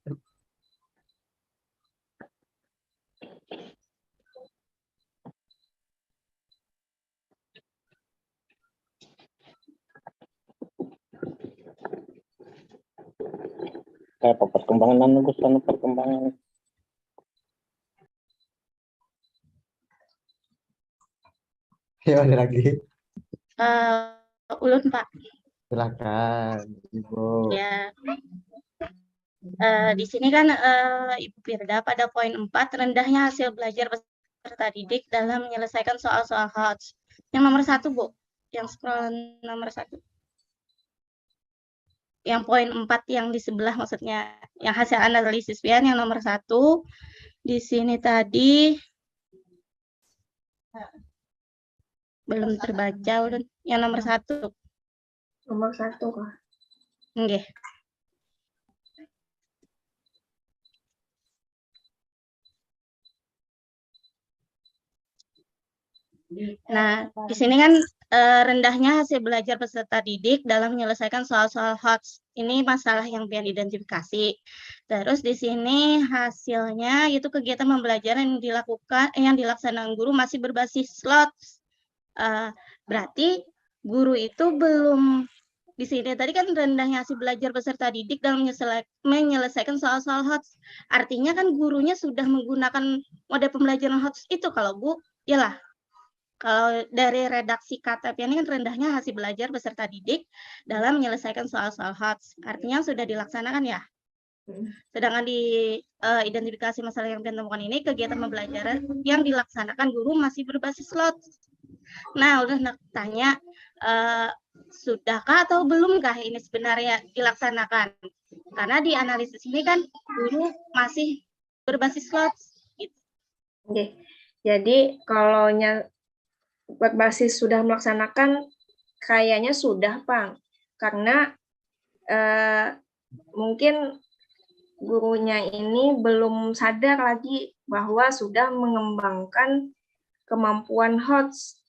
Kayak apa perkembangan anu, Gus, anu perkembangan. Ya, ada lagi. Eh, ulun, Pak. Silakan, Ibu. Ya. Eh, di sini kan, eh, Ibu Firda pada poin empat, rendahnya hasil belajar peserta didik dalam menyelesaikan soal-soal HOTS. Yang nomor satu, Bu. Yang scroll nomor satu. Yang poin empat yang di sebelah, maksudnya yang hasil analisis pian yang nomor satu. Di sini tadi belum terbaca, ulun. Yang nomor satu. Nomor satu kah? Nggih. Nah, di sini kan, eh, rendahnya hasil belajar peserta didik dalam menyelesaikan soal-soal hots. Ini masalah yang pian identifikasi. Terus di sini hasilnya itu kegiatan pembelajaran yang dilakukan, yang dilaksanakan guru masih berbasis slots. Eh, berarti guru itu belum, di sini tadi kan rendahnya hasil belajar peserta didik dalam menyesela- menyelesaikan soal-soal hots. Artinya kan gurunya sudah menggunakan model pembelajaran hots itu kalau Bu, iyalah. Kalau dari redaksi K T P ini kan rendahnya hasil belajar peserta didik dalam menyelesaikan soal-soal hots. Artinya sudah dilaksanakan ya. Sedangkan di eh, identifikasi masalah yang pian temukan ini, kegiatan pembelajaran yang dilaksanakan guru masih berbasis slot. Nah, udah nak tanya, eh, sudahkah atau belumkah ini sebenarnya dilaksanakan? Karena di analisis ini kan guru masih berbasis slot. Gitu. Oke. Jadi kalau nya berbasis sudah melaksanakan, kayaknya sudah, Pang. Karena eh, mungkin gurunya ini belum sadar lagi bahwa sudah mengembangkan kemampuan hots.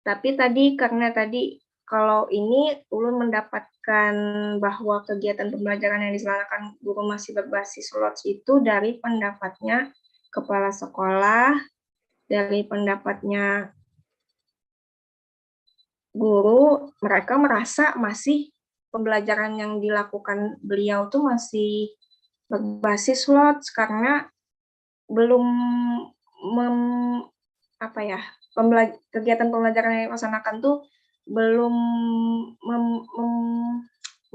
Tapi tadi, karena tadi kalau ini ulun mendapatkan bahwa kegiatan pembelajaran yang diselenggarakan guru masih berbasis slots itu dari pendapatnya kepala sekolah, dari pendapatnya guru, mereka merasa masih pembelajaran yang dilakukan beliau tuh masih berbasis slots karena belum mem, apa ya, pembela- kegiatan pembelajaran yang dilaksanakan tuh belum mem, mem,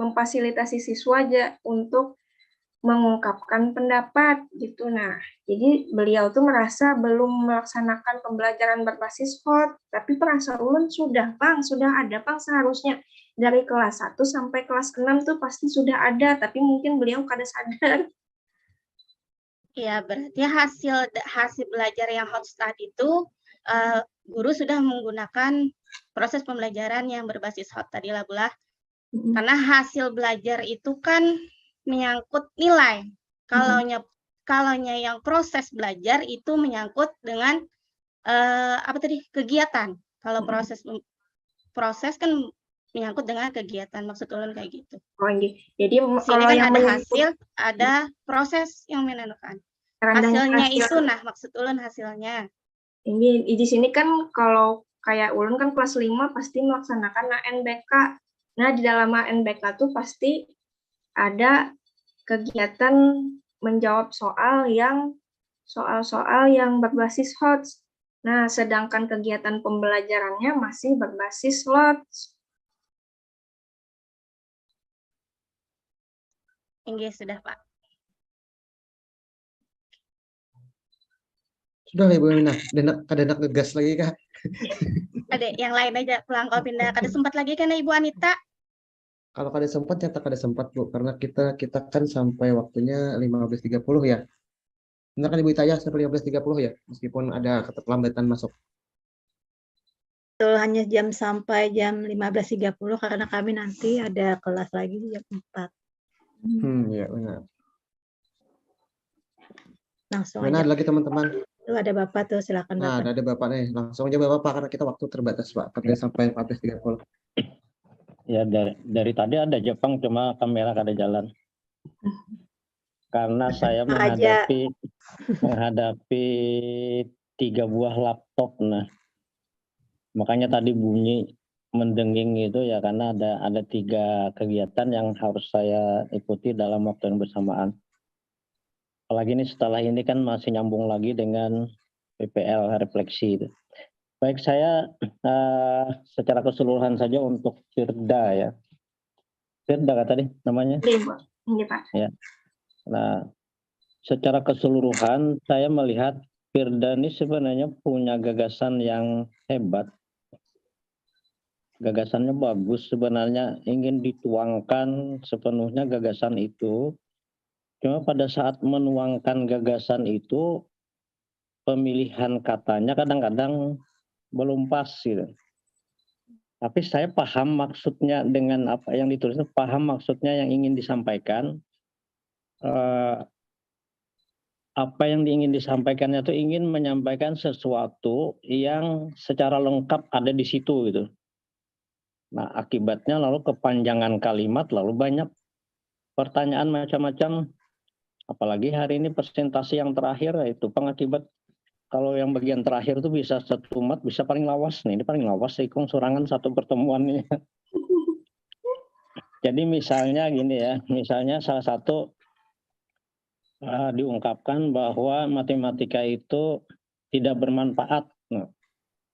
memfasilitasi siswa aja untuk mengungkapkan pendapat gitu. Nah, jadi beliau tuh merasa belum melaksanakan pembelajaran berbasis hot, tapi perasa ulun sudah, Pang, sudah ada, Pang, seharusnya dari kelas satu sampai kelas enam tuh pasti sudah ada, tapi mungkin beliau kada sadar. Ya, berarti hasil hasil belajar yang hot tadi itu uh, guru sudah menggunakan proses pembelajaran yang berbasis hot tadi lah, Bulah. Karena hasil belajar itu kan menyangkut nilai. Kalau nya kalau nya yang proses belajar itu menyangkut dengan uh, apa tadi, kegiatan. Kalau proses proses kan menyangkut dengan kegiatan, maksud ulun kayak gitu. Oh, iya. Jadi sini kan ada hasil, ada proses yang menentukan. Hasilnya itu, nah, maksud ulun hasilnya. Ini di sini kan kalau kayak ulun kan kelas lima pasti melaksanakan A N B K. Nah, di dalam A N B K tuh pasti ada kegiatan menjawab soal yang soal-soal yang berbasis hots. Nah, sedangkan kegiatan pembelajarannya masih berbasis slots. Inggih, sudah, Pak. Sudah lah, Ibu Aminah, kada nak, kada nak ngegas lagi kah? Ada yang lain aja, pulang kau pindah. Kada sempat lagi kan, Ibu Anita? Kalau kada sempat, nyata kada sempat, Bu, karena kita kita kan sampai waktunya lima belas tiga puluh ya. Benar kan, Ibu Ita, ya, sampai lima belas tiga puluh ya, meskipun ada keterlambatan masuk. Betul, hanya jam sampai jam lima belas tiga puluh karena kami nanti ada kelas lagi jam empat. Hmm, ya benar. Langsung Mana aja. Ada lagi, teman-teman? Tuh ada Bapak tuh, silakan Nah, Bapak. Ada Bapak nih, langsung aja Bapak karena kita waktu terbatas, Pak. Kerja sampai empat belas tiga puluh. Ya, dari, dari tadi ada Jepang, cuma kamera kada jalan. Karena saya Aja. menghadapi menghadapi tiga buah laptop, nah. Makanya tadi bunyi mendenging itu ya karena ada ada tiga kegiatan yang harus saya ikuti dalam waktu yang bersamaan. Apalagi ini setelah ini kan masih nyambung lagi dengan P P L refleksi itu. Baik, saya eh, secara keseluruhan saja untuk Firda ya. Firda kata deh namanya. Ini, Pak. Ini, Pak. Nah, secara keseluruhan saya melihat Firda ini sebenarnya punya gagasan yang hebat. Gagasannya bagus sebenarnya, ingin dituangkan sepenuhnya gagasan itu. Cuma pada saat menuangkan gagasan itu, pemilihan katanya kadang-kadang belum pas gitu. Tapi saya paham maksudnya dengan apa yang ditulis, paham maksudnya yang ingin disampaikan. Eh, apa yang ingin disampaikannya tuh ingin menyampaikan sesuatu yang secara lengkap ada di situ gitu. Nah, akibatnya lalu kepanjangan kalimat, lalu banyak pertanyaan macam-macam. Apalagi hari ini presentasi yang terakhir, itu pengakibat kalau yang bagian terakhir tuh bisa satu mat, bisa paling lawas nih, ini paling lawas ikung surangan satu pertemuan ini. Jadi misalnya gini ya, misalnya salah satu uh, diungkapkan bahwa matematika itu tidak bermanfaat. Nah,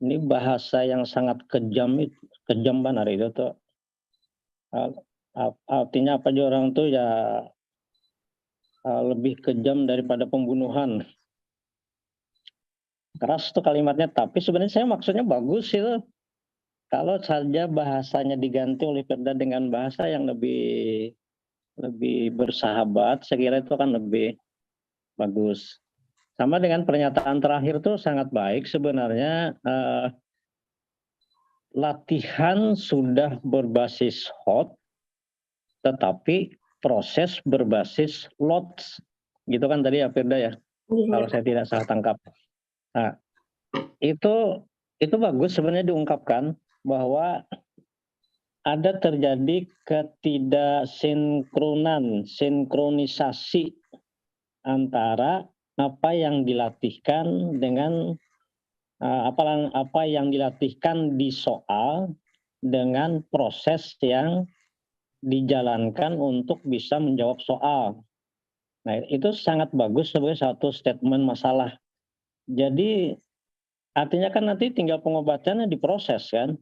ini bahasa yang sangat kejam itu, kejam banget itu tuh. Uh, artinya apa aja orang tuh ya uh, lebih kejam daripada pembunuhan. Keras tuh kalimatnya, tapi sebenarnya saya maksudnya bagus itu. Kalau saja bahasanya diganti oleh Firda dengan bahasa yang lebih lebih bersahabat, saya kira itu akan lebih bagus. Sama dengan pernyataan terakhir tuh sangat baik sebenarnya. Uh, latihan sudah berbasis hot, tetapi proses berbasis lots. Gitu kan tadi ya Firda ya? Iya. Kalau saya tidak salah tangkap. Nah, itu itu bagus sebenarnya diungkapkan bahwa ada terjadi ketidaksinkronan, sinkronisasi antara apa yang dilatihkan dengan uh, apa apa yang dilatihkan di soal dengan proses yang dijalankan untuk bisa menjawab soal. Nah, itu sangat bagus sebagai satu statement masalah. Jadi artinya kan nanti tinggal pengobatannya diproses kan.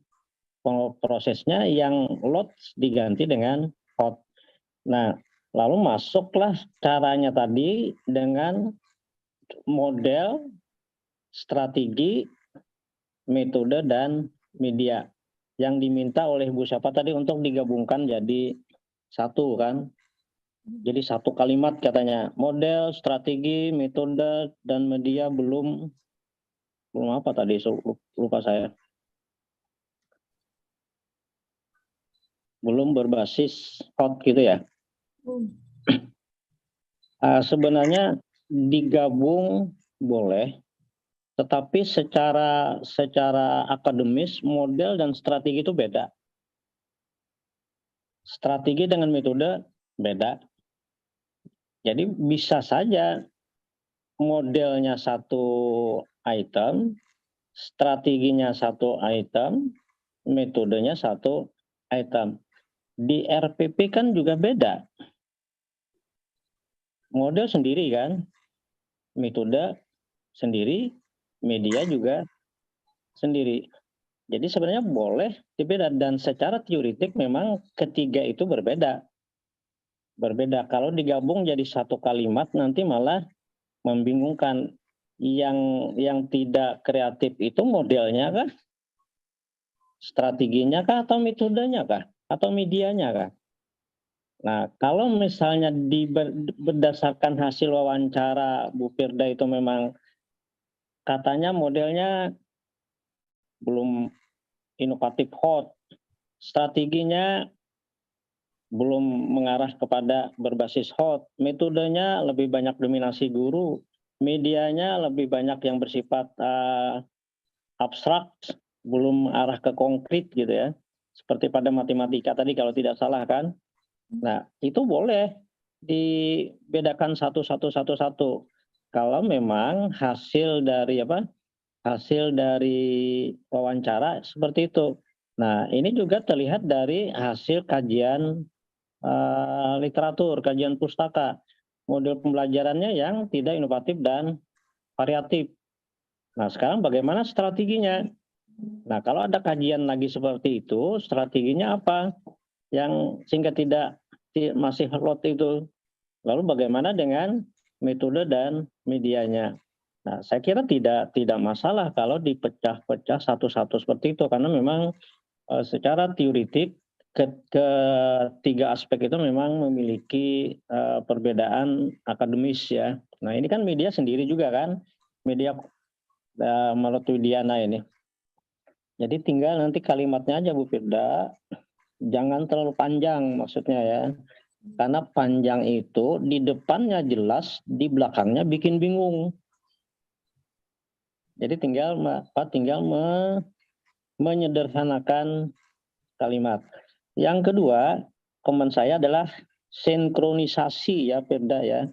Prosesnya yang lots diganti dengan hot. Nah, lalu masuklah caranya tadi dengan model, strategi, metode, dan media yang diminta oleh Bu siapa tadi untuk digabungkan jadi satu kan. Jadi satu kalimat katanya, model, strategi, metode, dan media belum belum apa tadi lupa saya. Belum berbasis hot gitu ya. Hmm. Uh, sebenarnya digabung boleh, tetapi secara secara akademis model dan strategi itu beda. Strategi dengan metode beda. Jadi bisa saja modelnya satu item, strateginya satu item, metodenya satu item. Di R P P kan juga beda. Model sendiri kan, metode sendiri, media juga sendiri. Jadi sebenarnya boleh dibeda dan secara teoritik memang ketiga itu berbeda. Berbeda. Kalau digabung jadi satu kalimat nanti malah membingungkan. Yang yang tidak kreatif itu modelnya kah? Strateginya kah atau metodenya kah? Atau medianya kah? Nah, kalau misalnya di, berdasarkan hasil wawancara Bu Firda itu memang katanya modelnya belum inovatif hot, strateginya belum mengarah kepada berbasis hot, metodenya lebih banyak dominasi guru, medianya lebih banyak yang bersifat uh, abstrak, belum arah ke konkret gitu ya. Seperti pada matematika tadi kalau tidak salah kan. Nah, itu boleh dibedakan satu-satu satu-satu. Kalau memang hasil dari apa? Hasil dari wawancara seperti itu. Nah, ini juga terlihat dari hasil kajian uh, literatur, kajian pustaka. Model pembelajarannya yang tidak inovatif dan variatif. Nah, sekarang bagaimana strateginya? Nah, kalau ada kajian lagi seperti itu, strateginya apa? Yang sehingga tidak masih lot itu. Lalu bagaimana dengan metode dan medianya? Nah, saya kira tidak tidak masalah kalau dipecah-pecah satu-satu seperti itu karena memang uh, secara teoritik ke, ketiga aspek itu memang memiliki uh, perbedaan akademis ya. Nah ini kan media sendiri juga kan, media uh, menurut Widiana ini. Jadi tinggal nanti kalimatnya aja Bu Firda, jangan terlalu panjang maksudnya ya. Karena panjang itu di depannya jelas, di belakangnya bikin bingung. Jadi tinggal apa tinggal me, menyederhanakan kalimat. Yang kedua, komen saya adalah sinkronisasi ya Firda ya.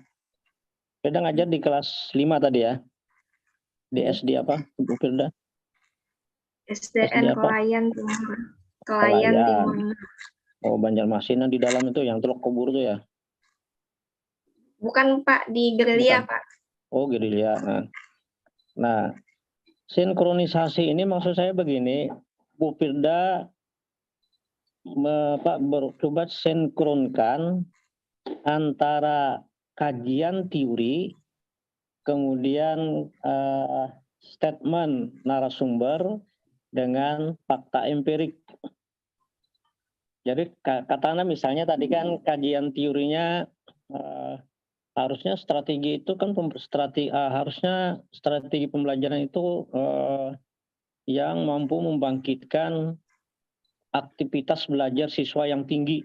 Firda ngajar di kelas lima tadi ya. Di S D apa? Ibu Firda? S D N Kelayan Timur. Kelayan Timur. Oh, Banjarmasin yang di dalam itu yang Teluk Kubur itu ya. Bukan Pak, di Gerilya Pak. Oh, Gerilya. Nah. Nah, sinkronisasi ini maksud saya begini, Bu Firda me, apa, ber, coba sinkronkan antara kajian teori, kemudian uh, statement narasumber dengan fakta empirik. Jadi katakanlah misalnya tadi kan kajian teorinya uh, harusnya strategi itu kan strategi uh, harusnya strategi pembelajaran itu uh, yang mampu membangkitkan aktivitas belajar siswa yang tinggi.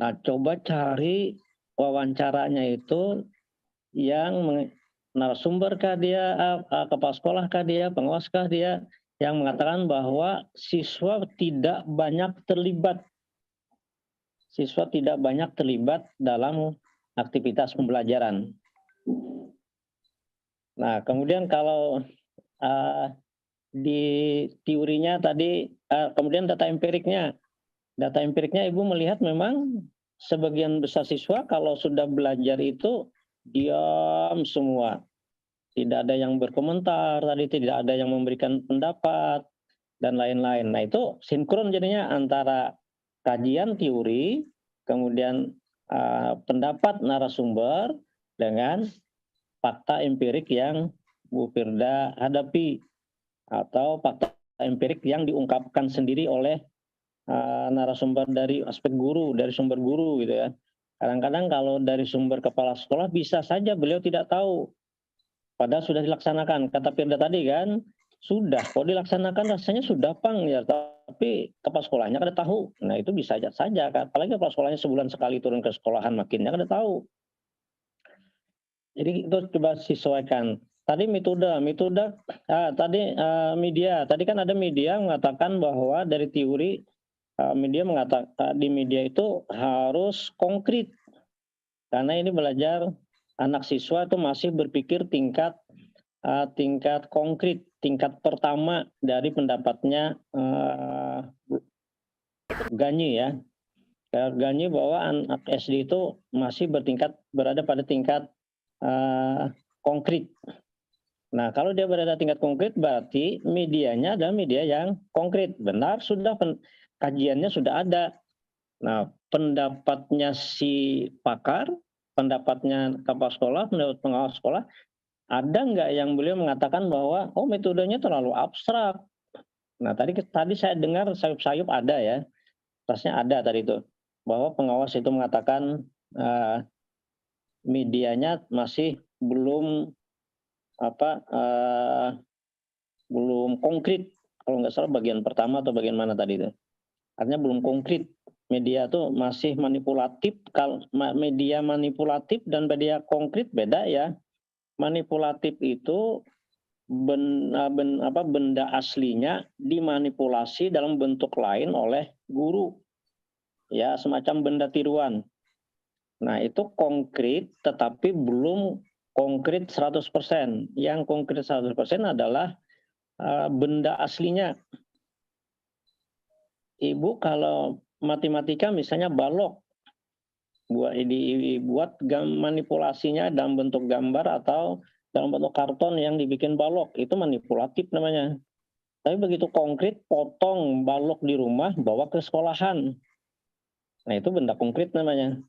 Nah, coba cari wawancaranya itu yang narasumber kah dia, kepala sekolah kah dia, pengawas kah dia, yang mengatakan bahwa siswa tidak banyak terlibat. Siswa tidak banyak terlibat dalam aktivitas pembelajaran. Nah, kemudian kalau uh, di teorinya tadi, uh, kemudian data empiriknya. Data empiriknya Ibu melihat memang sebagian besar siswa kalau sudah belajar itu diam semua. Tidak ada yang berkomentar tadi, tidak ada yang memberikan pendapat dan lain-lain. Nah, itu sinkron jadinya antara kajian teori, kemudian uh, pendapat narasumber dengan fakta empirik yang Bu Firda hadapi atau fakta empirik yang diungkapkan sendiri oleh uh, narasumber dari aspek guru, dari sumber guru gitu ya. Kadang-kadang kalau dari sumber kepala sekolah bisa saja beliau tidak tahu. Padahal sudah dilaksanakan. Kata Firda tadi kan, sudah kok dilaksanakan rasanya sudah pang ya, tapi kepala sekolahnya kada tahu. Nah itu bisa saja kan. Apalagi kepala sekolahnya sebulan sekali turun ke sekolahan makinnya kada tahu. Jadi itu coba sesuaikan. Tadi metode, metode ah, tadi uh, media. Tadi kan ada media mengatakan bahwa dari teori uh, media mengatakan uh, di media itu harus konkret. Karena ini belajar anak siswa itu masih berpikir tingkat uh, tingkat konkret, tingkat pertama dari pendapatnya uh, Ganyi ya. Ganyi bahwa anak S D itu masih bertingkat berada pada tingkat uh, konkret. Nah, kalau dia berada tingkat konkret berarti medianya adalah media yang konkret. Benar sudah pen, kajiannya sudah ada. Nah, pendapatnya si pakar, pendapatnya kepala sekolah, pendapat pengawas sekolah, ada nggak yang beliau mengatakan bahwa oh metodenya terlalu abstrak. Nah, tadi tadi saya dengar sayup-sayup ada ya. Rasanya ada tadi itu bahwa pengawas itu mengatakan uh, medianya masih belum apa uh, belum konkret, kalau nggak salah bagian pertama atau bagian mana tadi itu. Artinya belum konkret. Media itu masih manipulatif. Kalau media manipulatif dan media konkret beda ya. Manipulatif itu ben, ben, apa, benda aslinya dimanipulasi dalam bentuk lain oleh guru. Ya, semacam benda tiruan. Nah, itu konkret tetapi belum konkret seratus persen. Yang konkret seratus persen adalah uh, benda aslinya. Ibu kalau matematika misalnya balok, buat dibuat manipulasinya dalam bentuk gambar atau dalam bentuk karton yang dibikin balok, itu manipulatif namanya. Tapi begitu konkret, potong balok di rumah, bawa ke sekolahan. Nah, itu benda konkret namanya.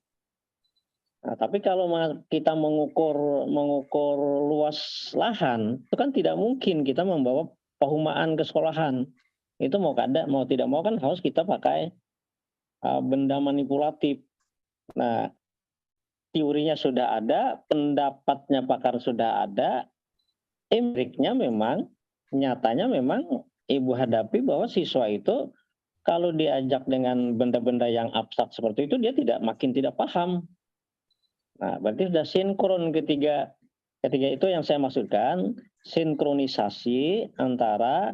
Nah, tapi kalau kita mengukur mengukur luas lahan, itu kan tidak mungkin kita membawa pahumaan ke sekolahan. Itu mau kada, mau tidak mau kan harus kita pakai uh, benda manipulatif. Nah, teorinya sudah ada, pendapatnya pakar sudah ada, empiriknya memang, nyatanya memang ibu hadapi bahwa siswa itu kalau diajak dengan benda-benda yang abstrak seperti itu, dia tidak, makin tidak paham. Nah, berarti sudah sinkron ketiga, ketiga itu yang saya maksudkan, sinkronisasi antara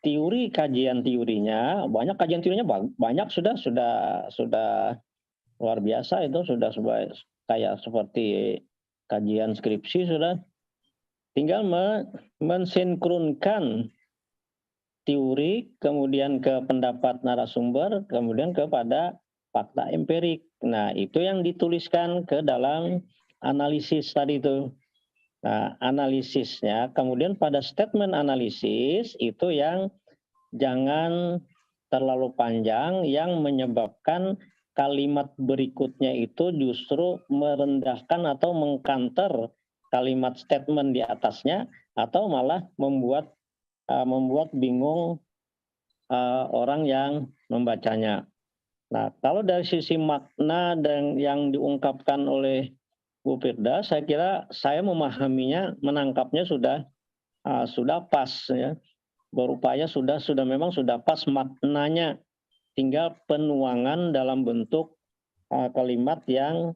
teori, kajian teorinya, banyak kajian teorinya, ba-, banyak sudah, sudah, sudah luar biasa itu, sudah sebaik, kayak seperti kajian skripsi sudah. Tinggal me-, mensinkronkan teori, kemudian ke pendapat narasumber, kemudian kepada fakta empirik. Nah, itu yang dituliskan ke dalam analisis tadi itu. Nah, analisisnya, kemudian pada statement analisis itu yang jangan terlalu panjang, yang menyebabkan kalimat berikutnya itu justru merendahkan atau mengkanter kalimat statement di atasnya, atau malah membuat, eh, membuat bingung, eh, orang yang membacanya. Nah, kalau dari sisi makna dan yang diungkapkan oleh Bu Firda, saya kira saya memahaminya, menangkapnya sudah, eh, sudah pas, ya. Berupaya sudah, sudah, memang sudah pas maknanya. Tinggal penuangan dalam bentuk, eh, kalimat yang,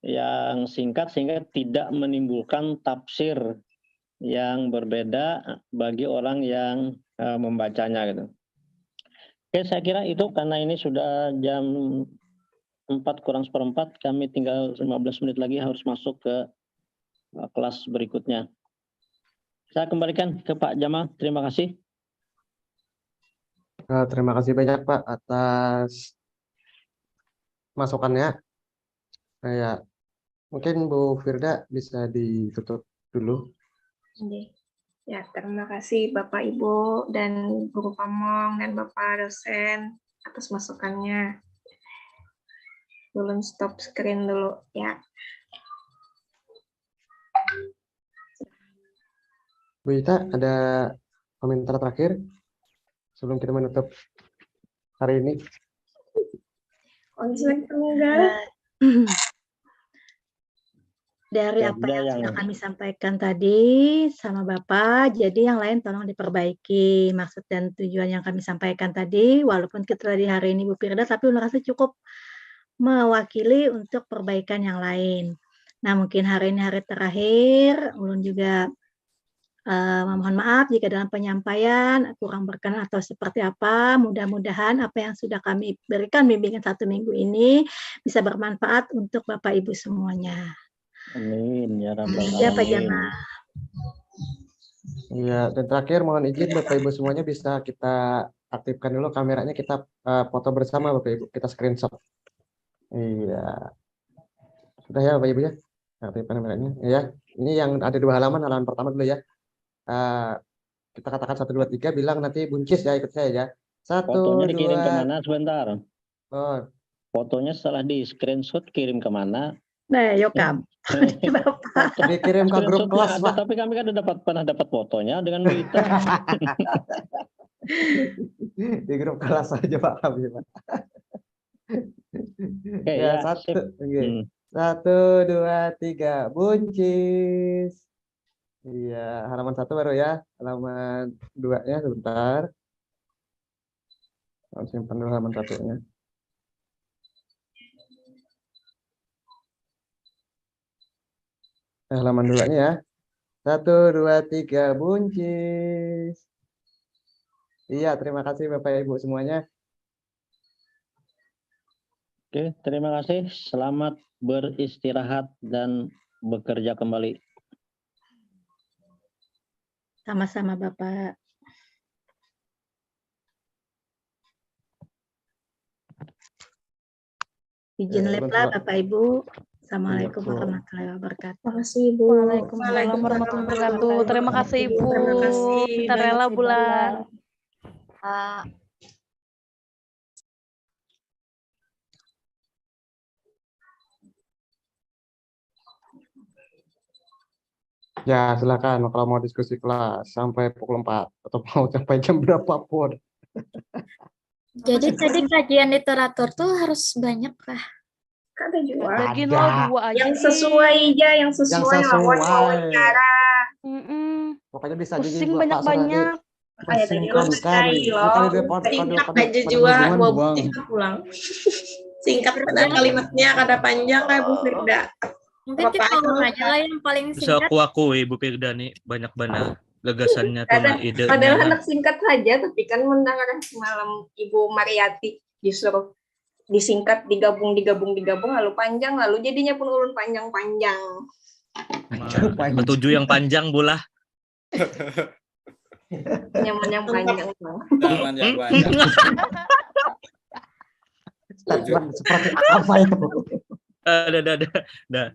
yang singkat sehingga tidak menimbulkan tafsir yang berbeda bagi orang yang, eh, membacanya gitu. Oke, saya kira itu karena ini sudah jam empat kurang seperempat, kami tinggal lima belas menit lagi harus masuk ke, eh, kelas berikutnya. Saya kembalikan ke Pak Jamal, terima kasih. Eh, terima kasih banyak, Pak, atas masukannya. Ya, mungkin Bu Firda bisa ditutup dulu. Oke. Ya, terima kasih Bapak Ibu dan Guru Pamong dan Bapak dosen atas masukannya. Ulun stop screen dulu ya. Bu Ita, ada komentar terakhir sebelum kita menutup hari ini? Onslet tunggal. Dari apa yang sudah kami sampaikan tadi sama Bapak, jadi yang lain tolong diperbaiki. Maksud dan tujuan yang kami sampaikan tadi, walaupun kita tadi hari ini Bu Firda, tapi ulun rasa cukup mewakili untuk perbaikan yang lain. Nah, mungkin hari ini hari terakhir, ulun juga eh, memohon maaf jika dalam penyampaian kurang berkenan atau seperti apa. Mudah-mudahan apa yang sudah kami berikan bimbingan satu minggu ini bisa bermanfaat untuk Bapak Ibu semuanya. Amin ya rabbal Siapa alamin. Jamaah? Iya, dan terakhir mohon izin Bapak Ibu semuanya bisa kita aktifkan dulu kameranya, kita eh, foto bersama Bapak Ibu, kita screenshot. Iya. Sudah ya Bapak Ibu ya? Aktifkan kameranya. Ya, ini yang ada dua halaman, halaman pertama dulu ya. Eh, kita katakan satu dua tiga, bilang nanti buncis ya, ikut saya ya. Satu, Fotonya dikirim dua. Kemana sebentar? Oh, Fotonya setelah di screenshot kirim kemana? Nah, yo kam. Bapak. Dikirim ke grup Screenshotnya kelas, ada, Pak. Tapi kami kan udah dapat, pernah dapat fotonya dengan berita. Di grup kelas aja, Pak, kami, Pak. Oke, Ya, ya, satu. sip. Oke. Hmm. Satu, dua, tiga. Buncis. Iya, halaman satu baru ya. Halaman duanya sebentar. Saya simpan dulu halaman satunya. Eh, halaman duanya ya. Satu, dua, tiga, buncis. Iya, terima kasih Bapak Ibu semuanya. Oke, terima kasih. Selamat beristirahat dan bekerja kembali. Sama-sama Bapak. Izin Eh, live ulun lah coba. Bapak Ibu. Assalamualaikum Iya, Bu. Warahmatullahi wabarakatuh. Terima kasih Ibu. Waalaikumsalam warahmatullahi wabarakatuh. Terima kasih Ibu. Terima kasih. Kita rela Makasih bulan. banyak. Ah, Ya, silakan kalau mau diskusi kelas sampai pukul empat atau mau sampai jam berapa pun. Jadi tadi kajian literatur tuh harus banyak lah. Ada juga. Bagian Ada. lo dua aja Yang sih. Sesuai aja, yang Yang sesuai lawan sesuai. wawancara. Mm-mm. Pokoknya bisa aja Pusing dibuat Pak Suradi. Banyak-banyak. Kayak tadi lo Singkat sekali. Nah, kalau dia pod- kalau dia singkat pod- aja pada juga hubungan buat buang. Singkat pulang. Singkat karena kalimatnya kada panjang kayak Bu Firda. Mungkin kita urung aja lah yang paling Bisa singkat. Aku akui Bu Firda nih banyak banget gagasannya tuh, nah, ide. Padahal anak singkat saja, tapi kan mendengar semalam Ibu Mariati disuruh disingkat, digabung, digabung, digabung, lalu panjang, lalu jadinya pun ulun panjang-panjang. Ketujuh yang panjang, Bu lah. Nyaman yang panjang, Bang. Nyaman yang banyak. Statement seperti apa itu? Ada, ada, ada. Dah.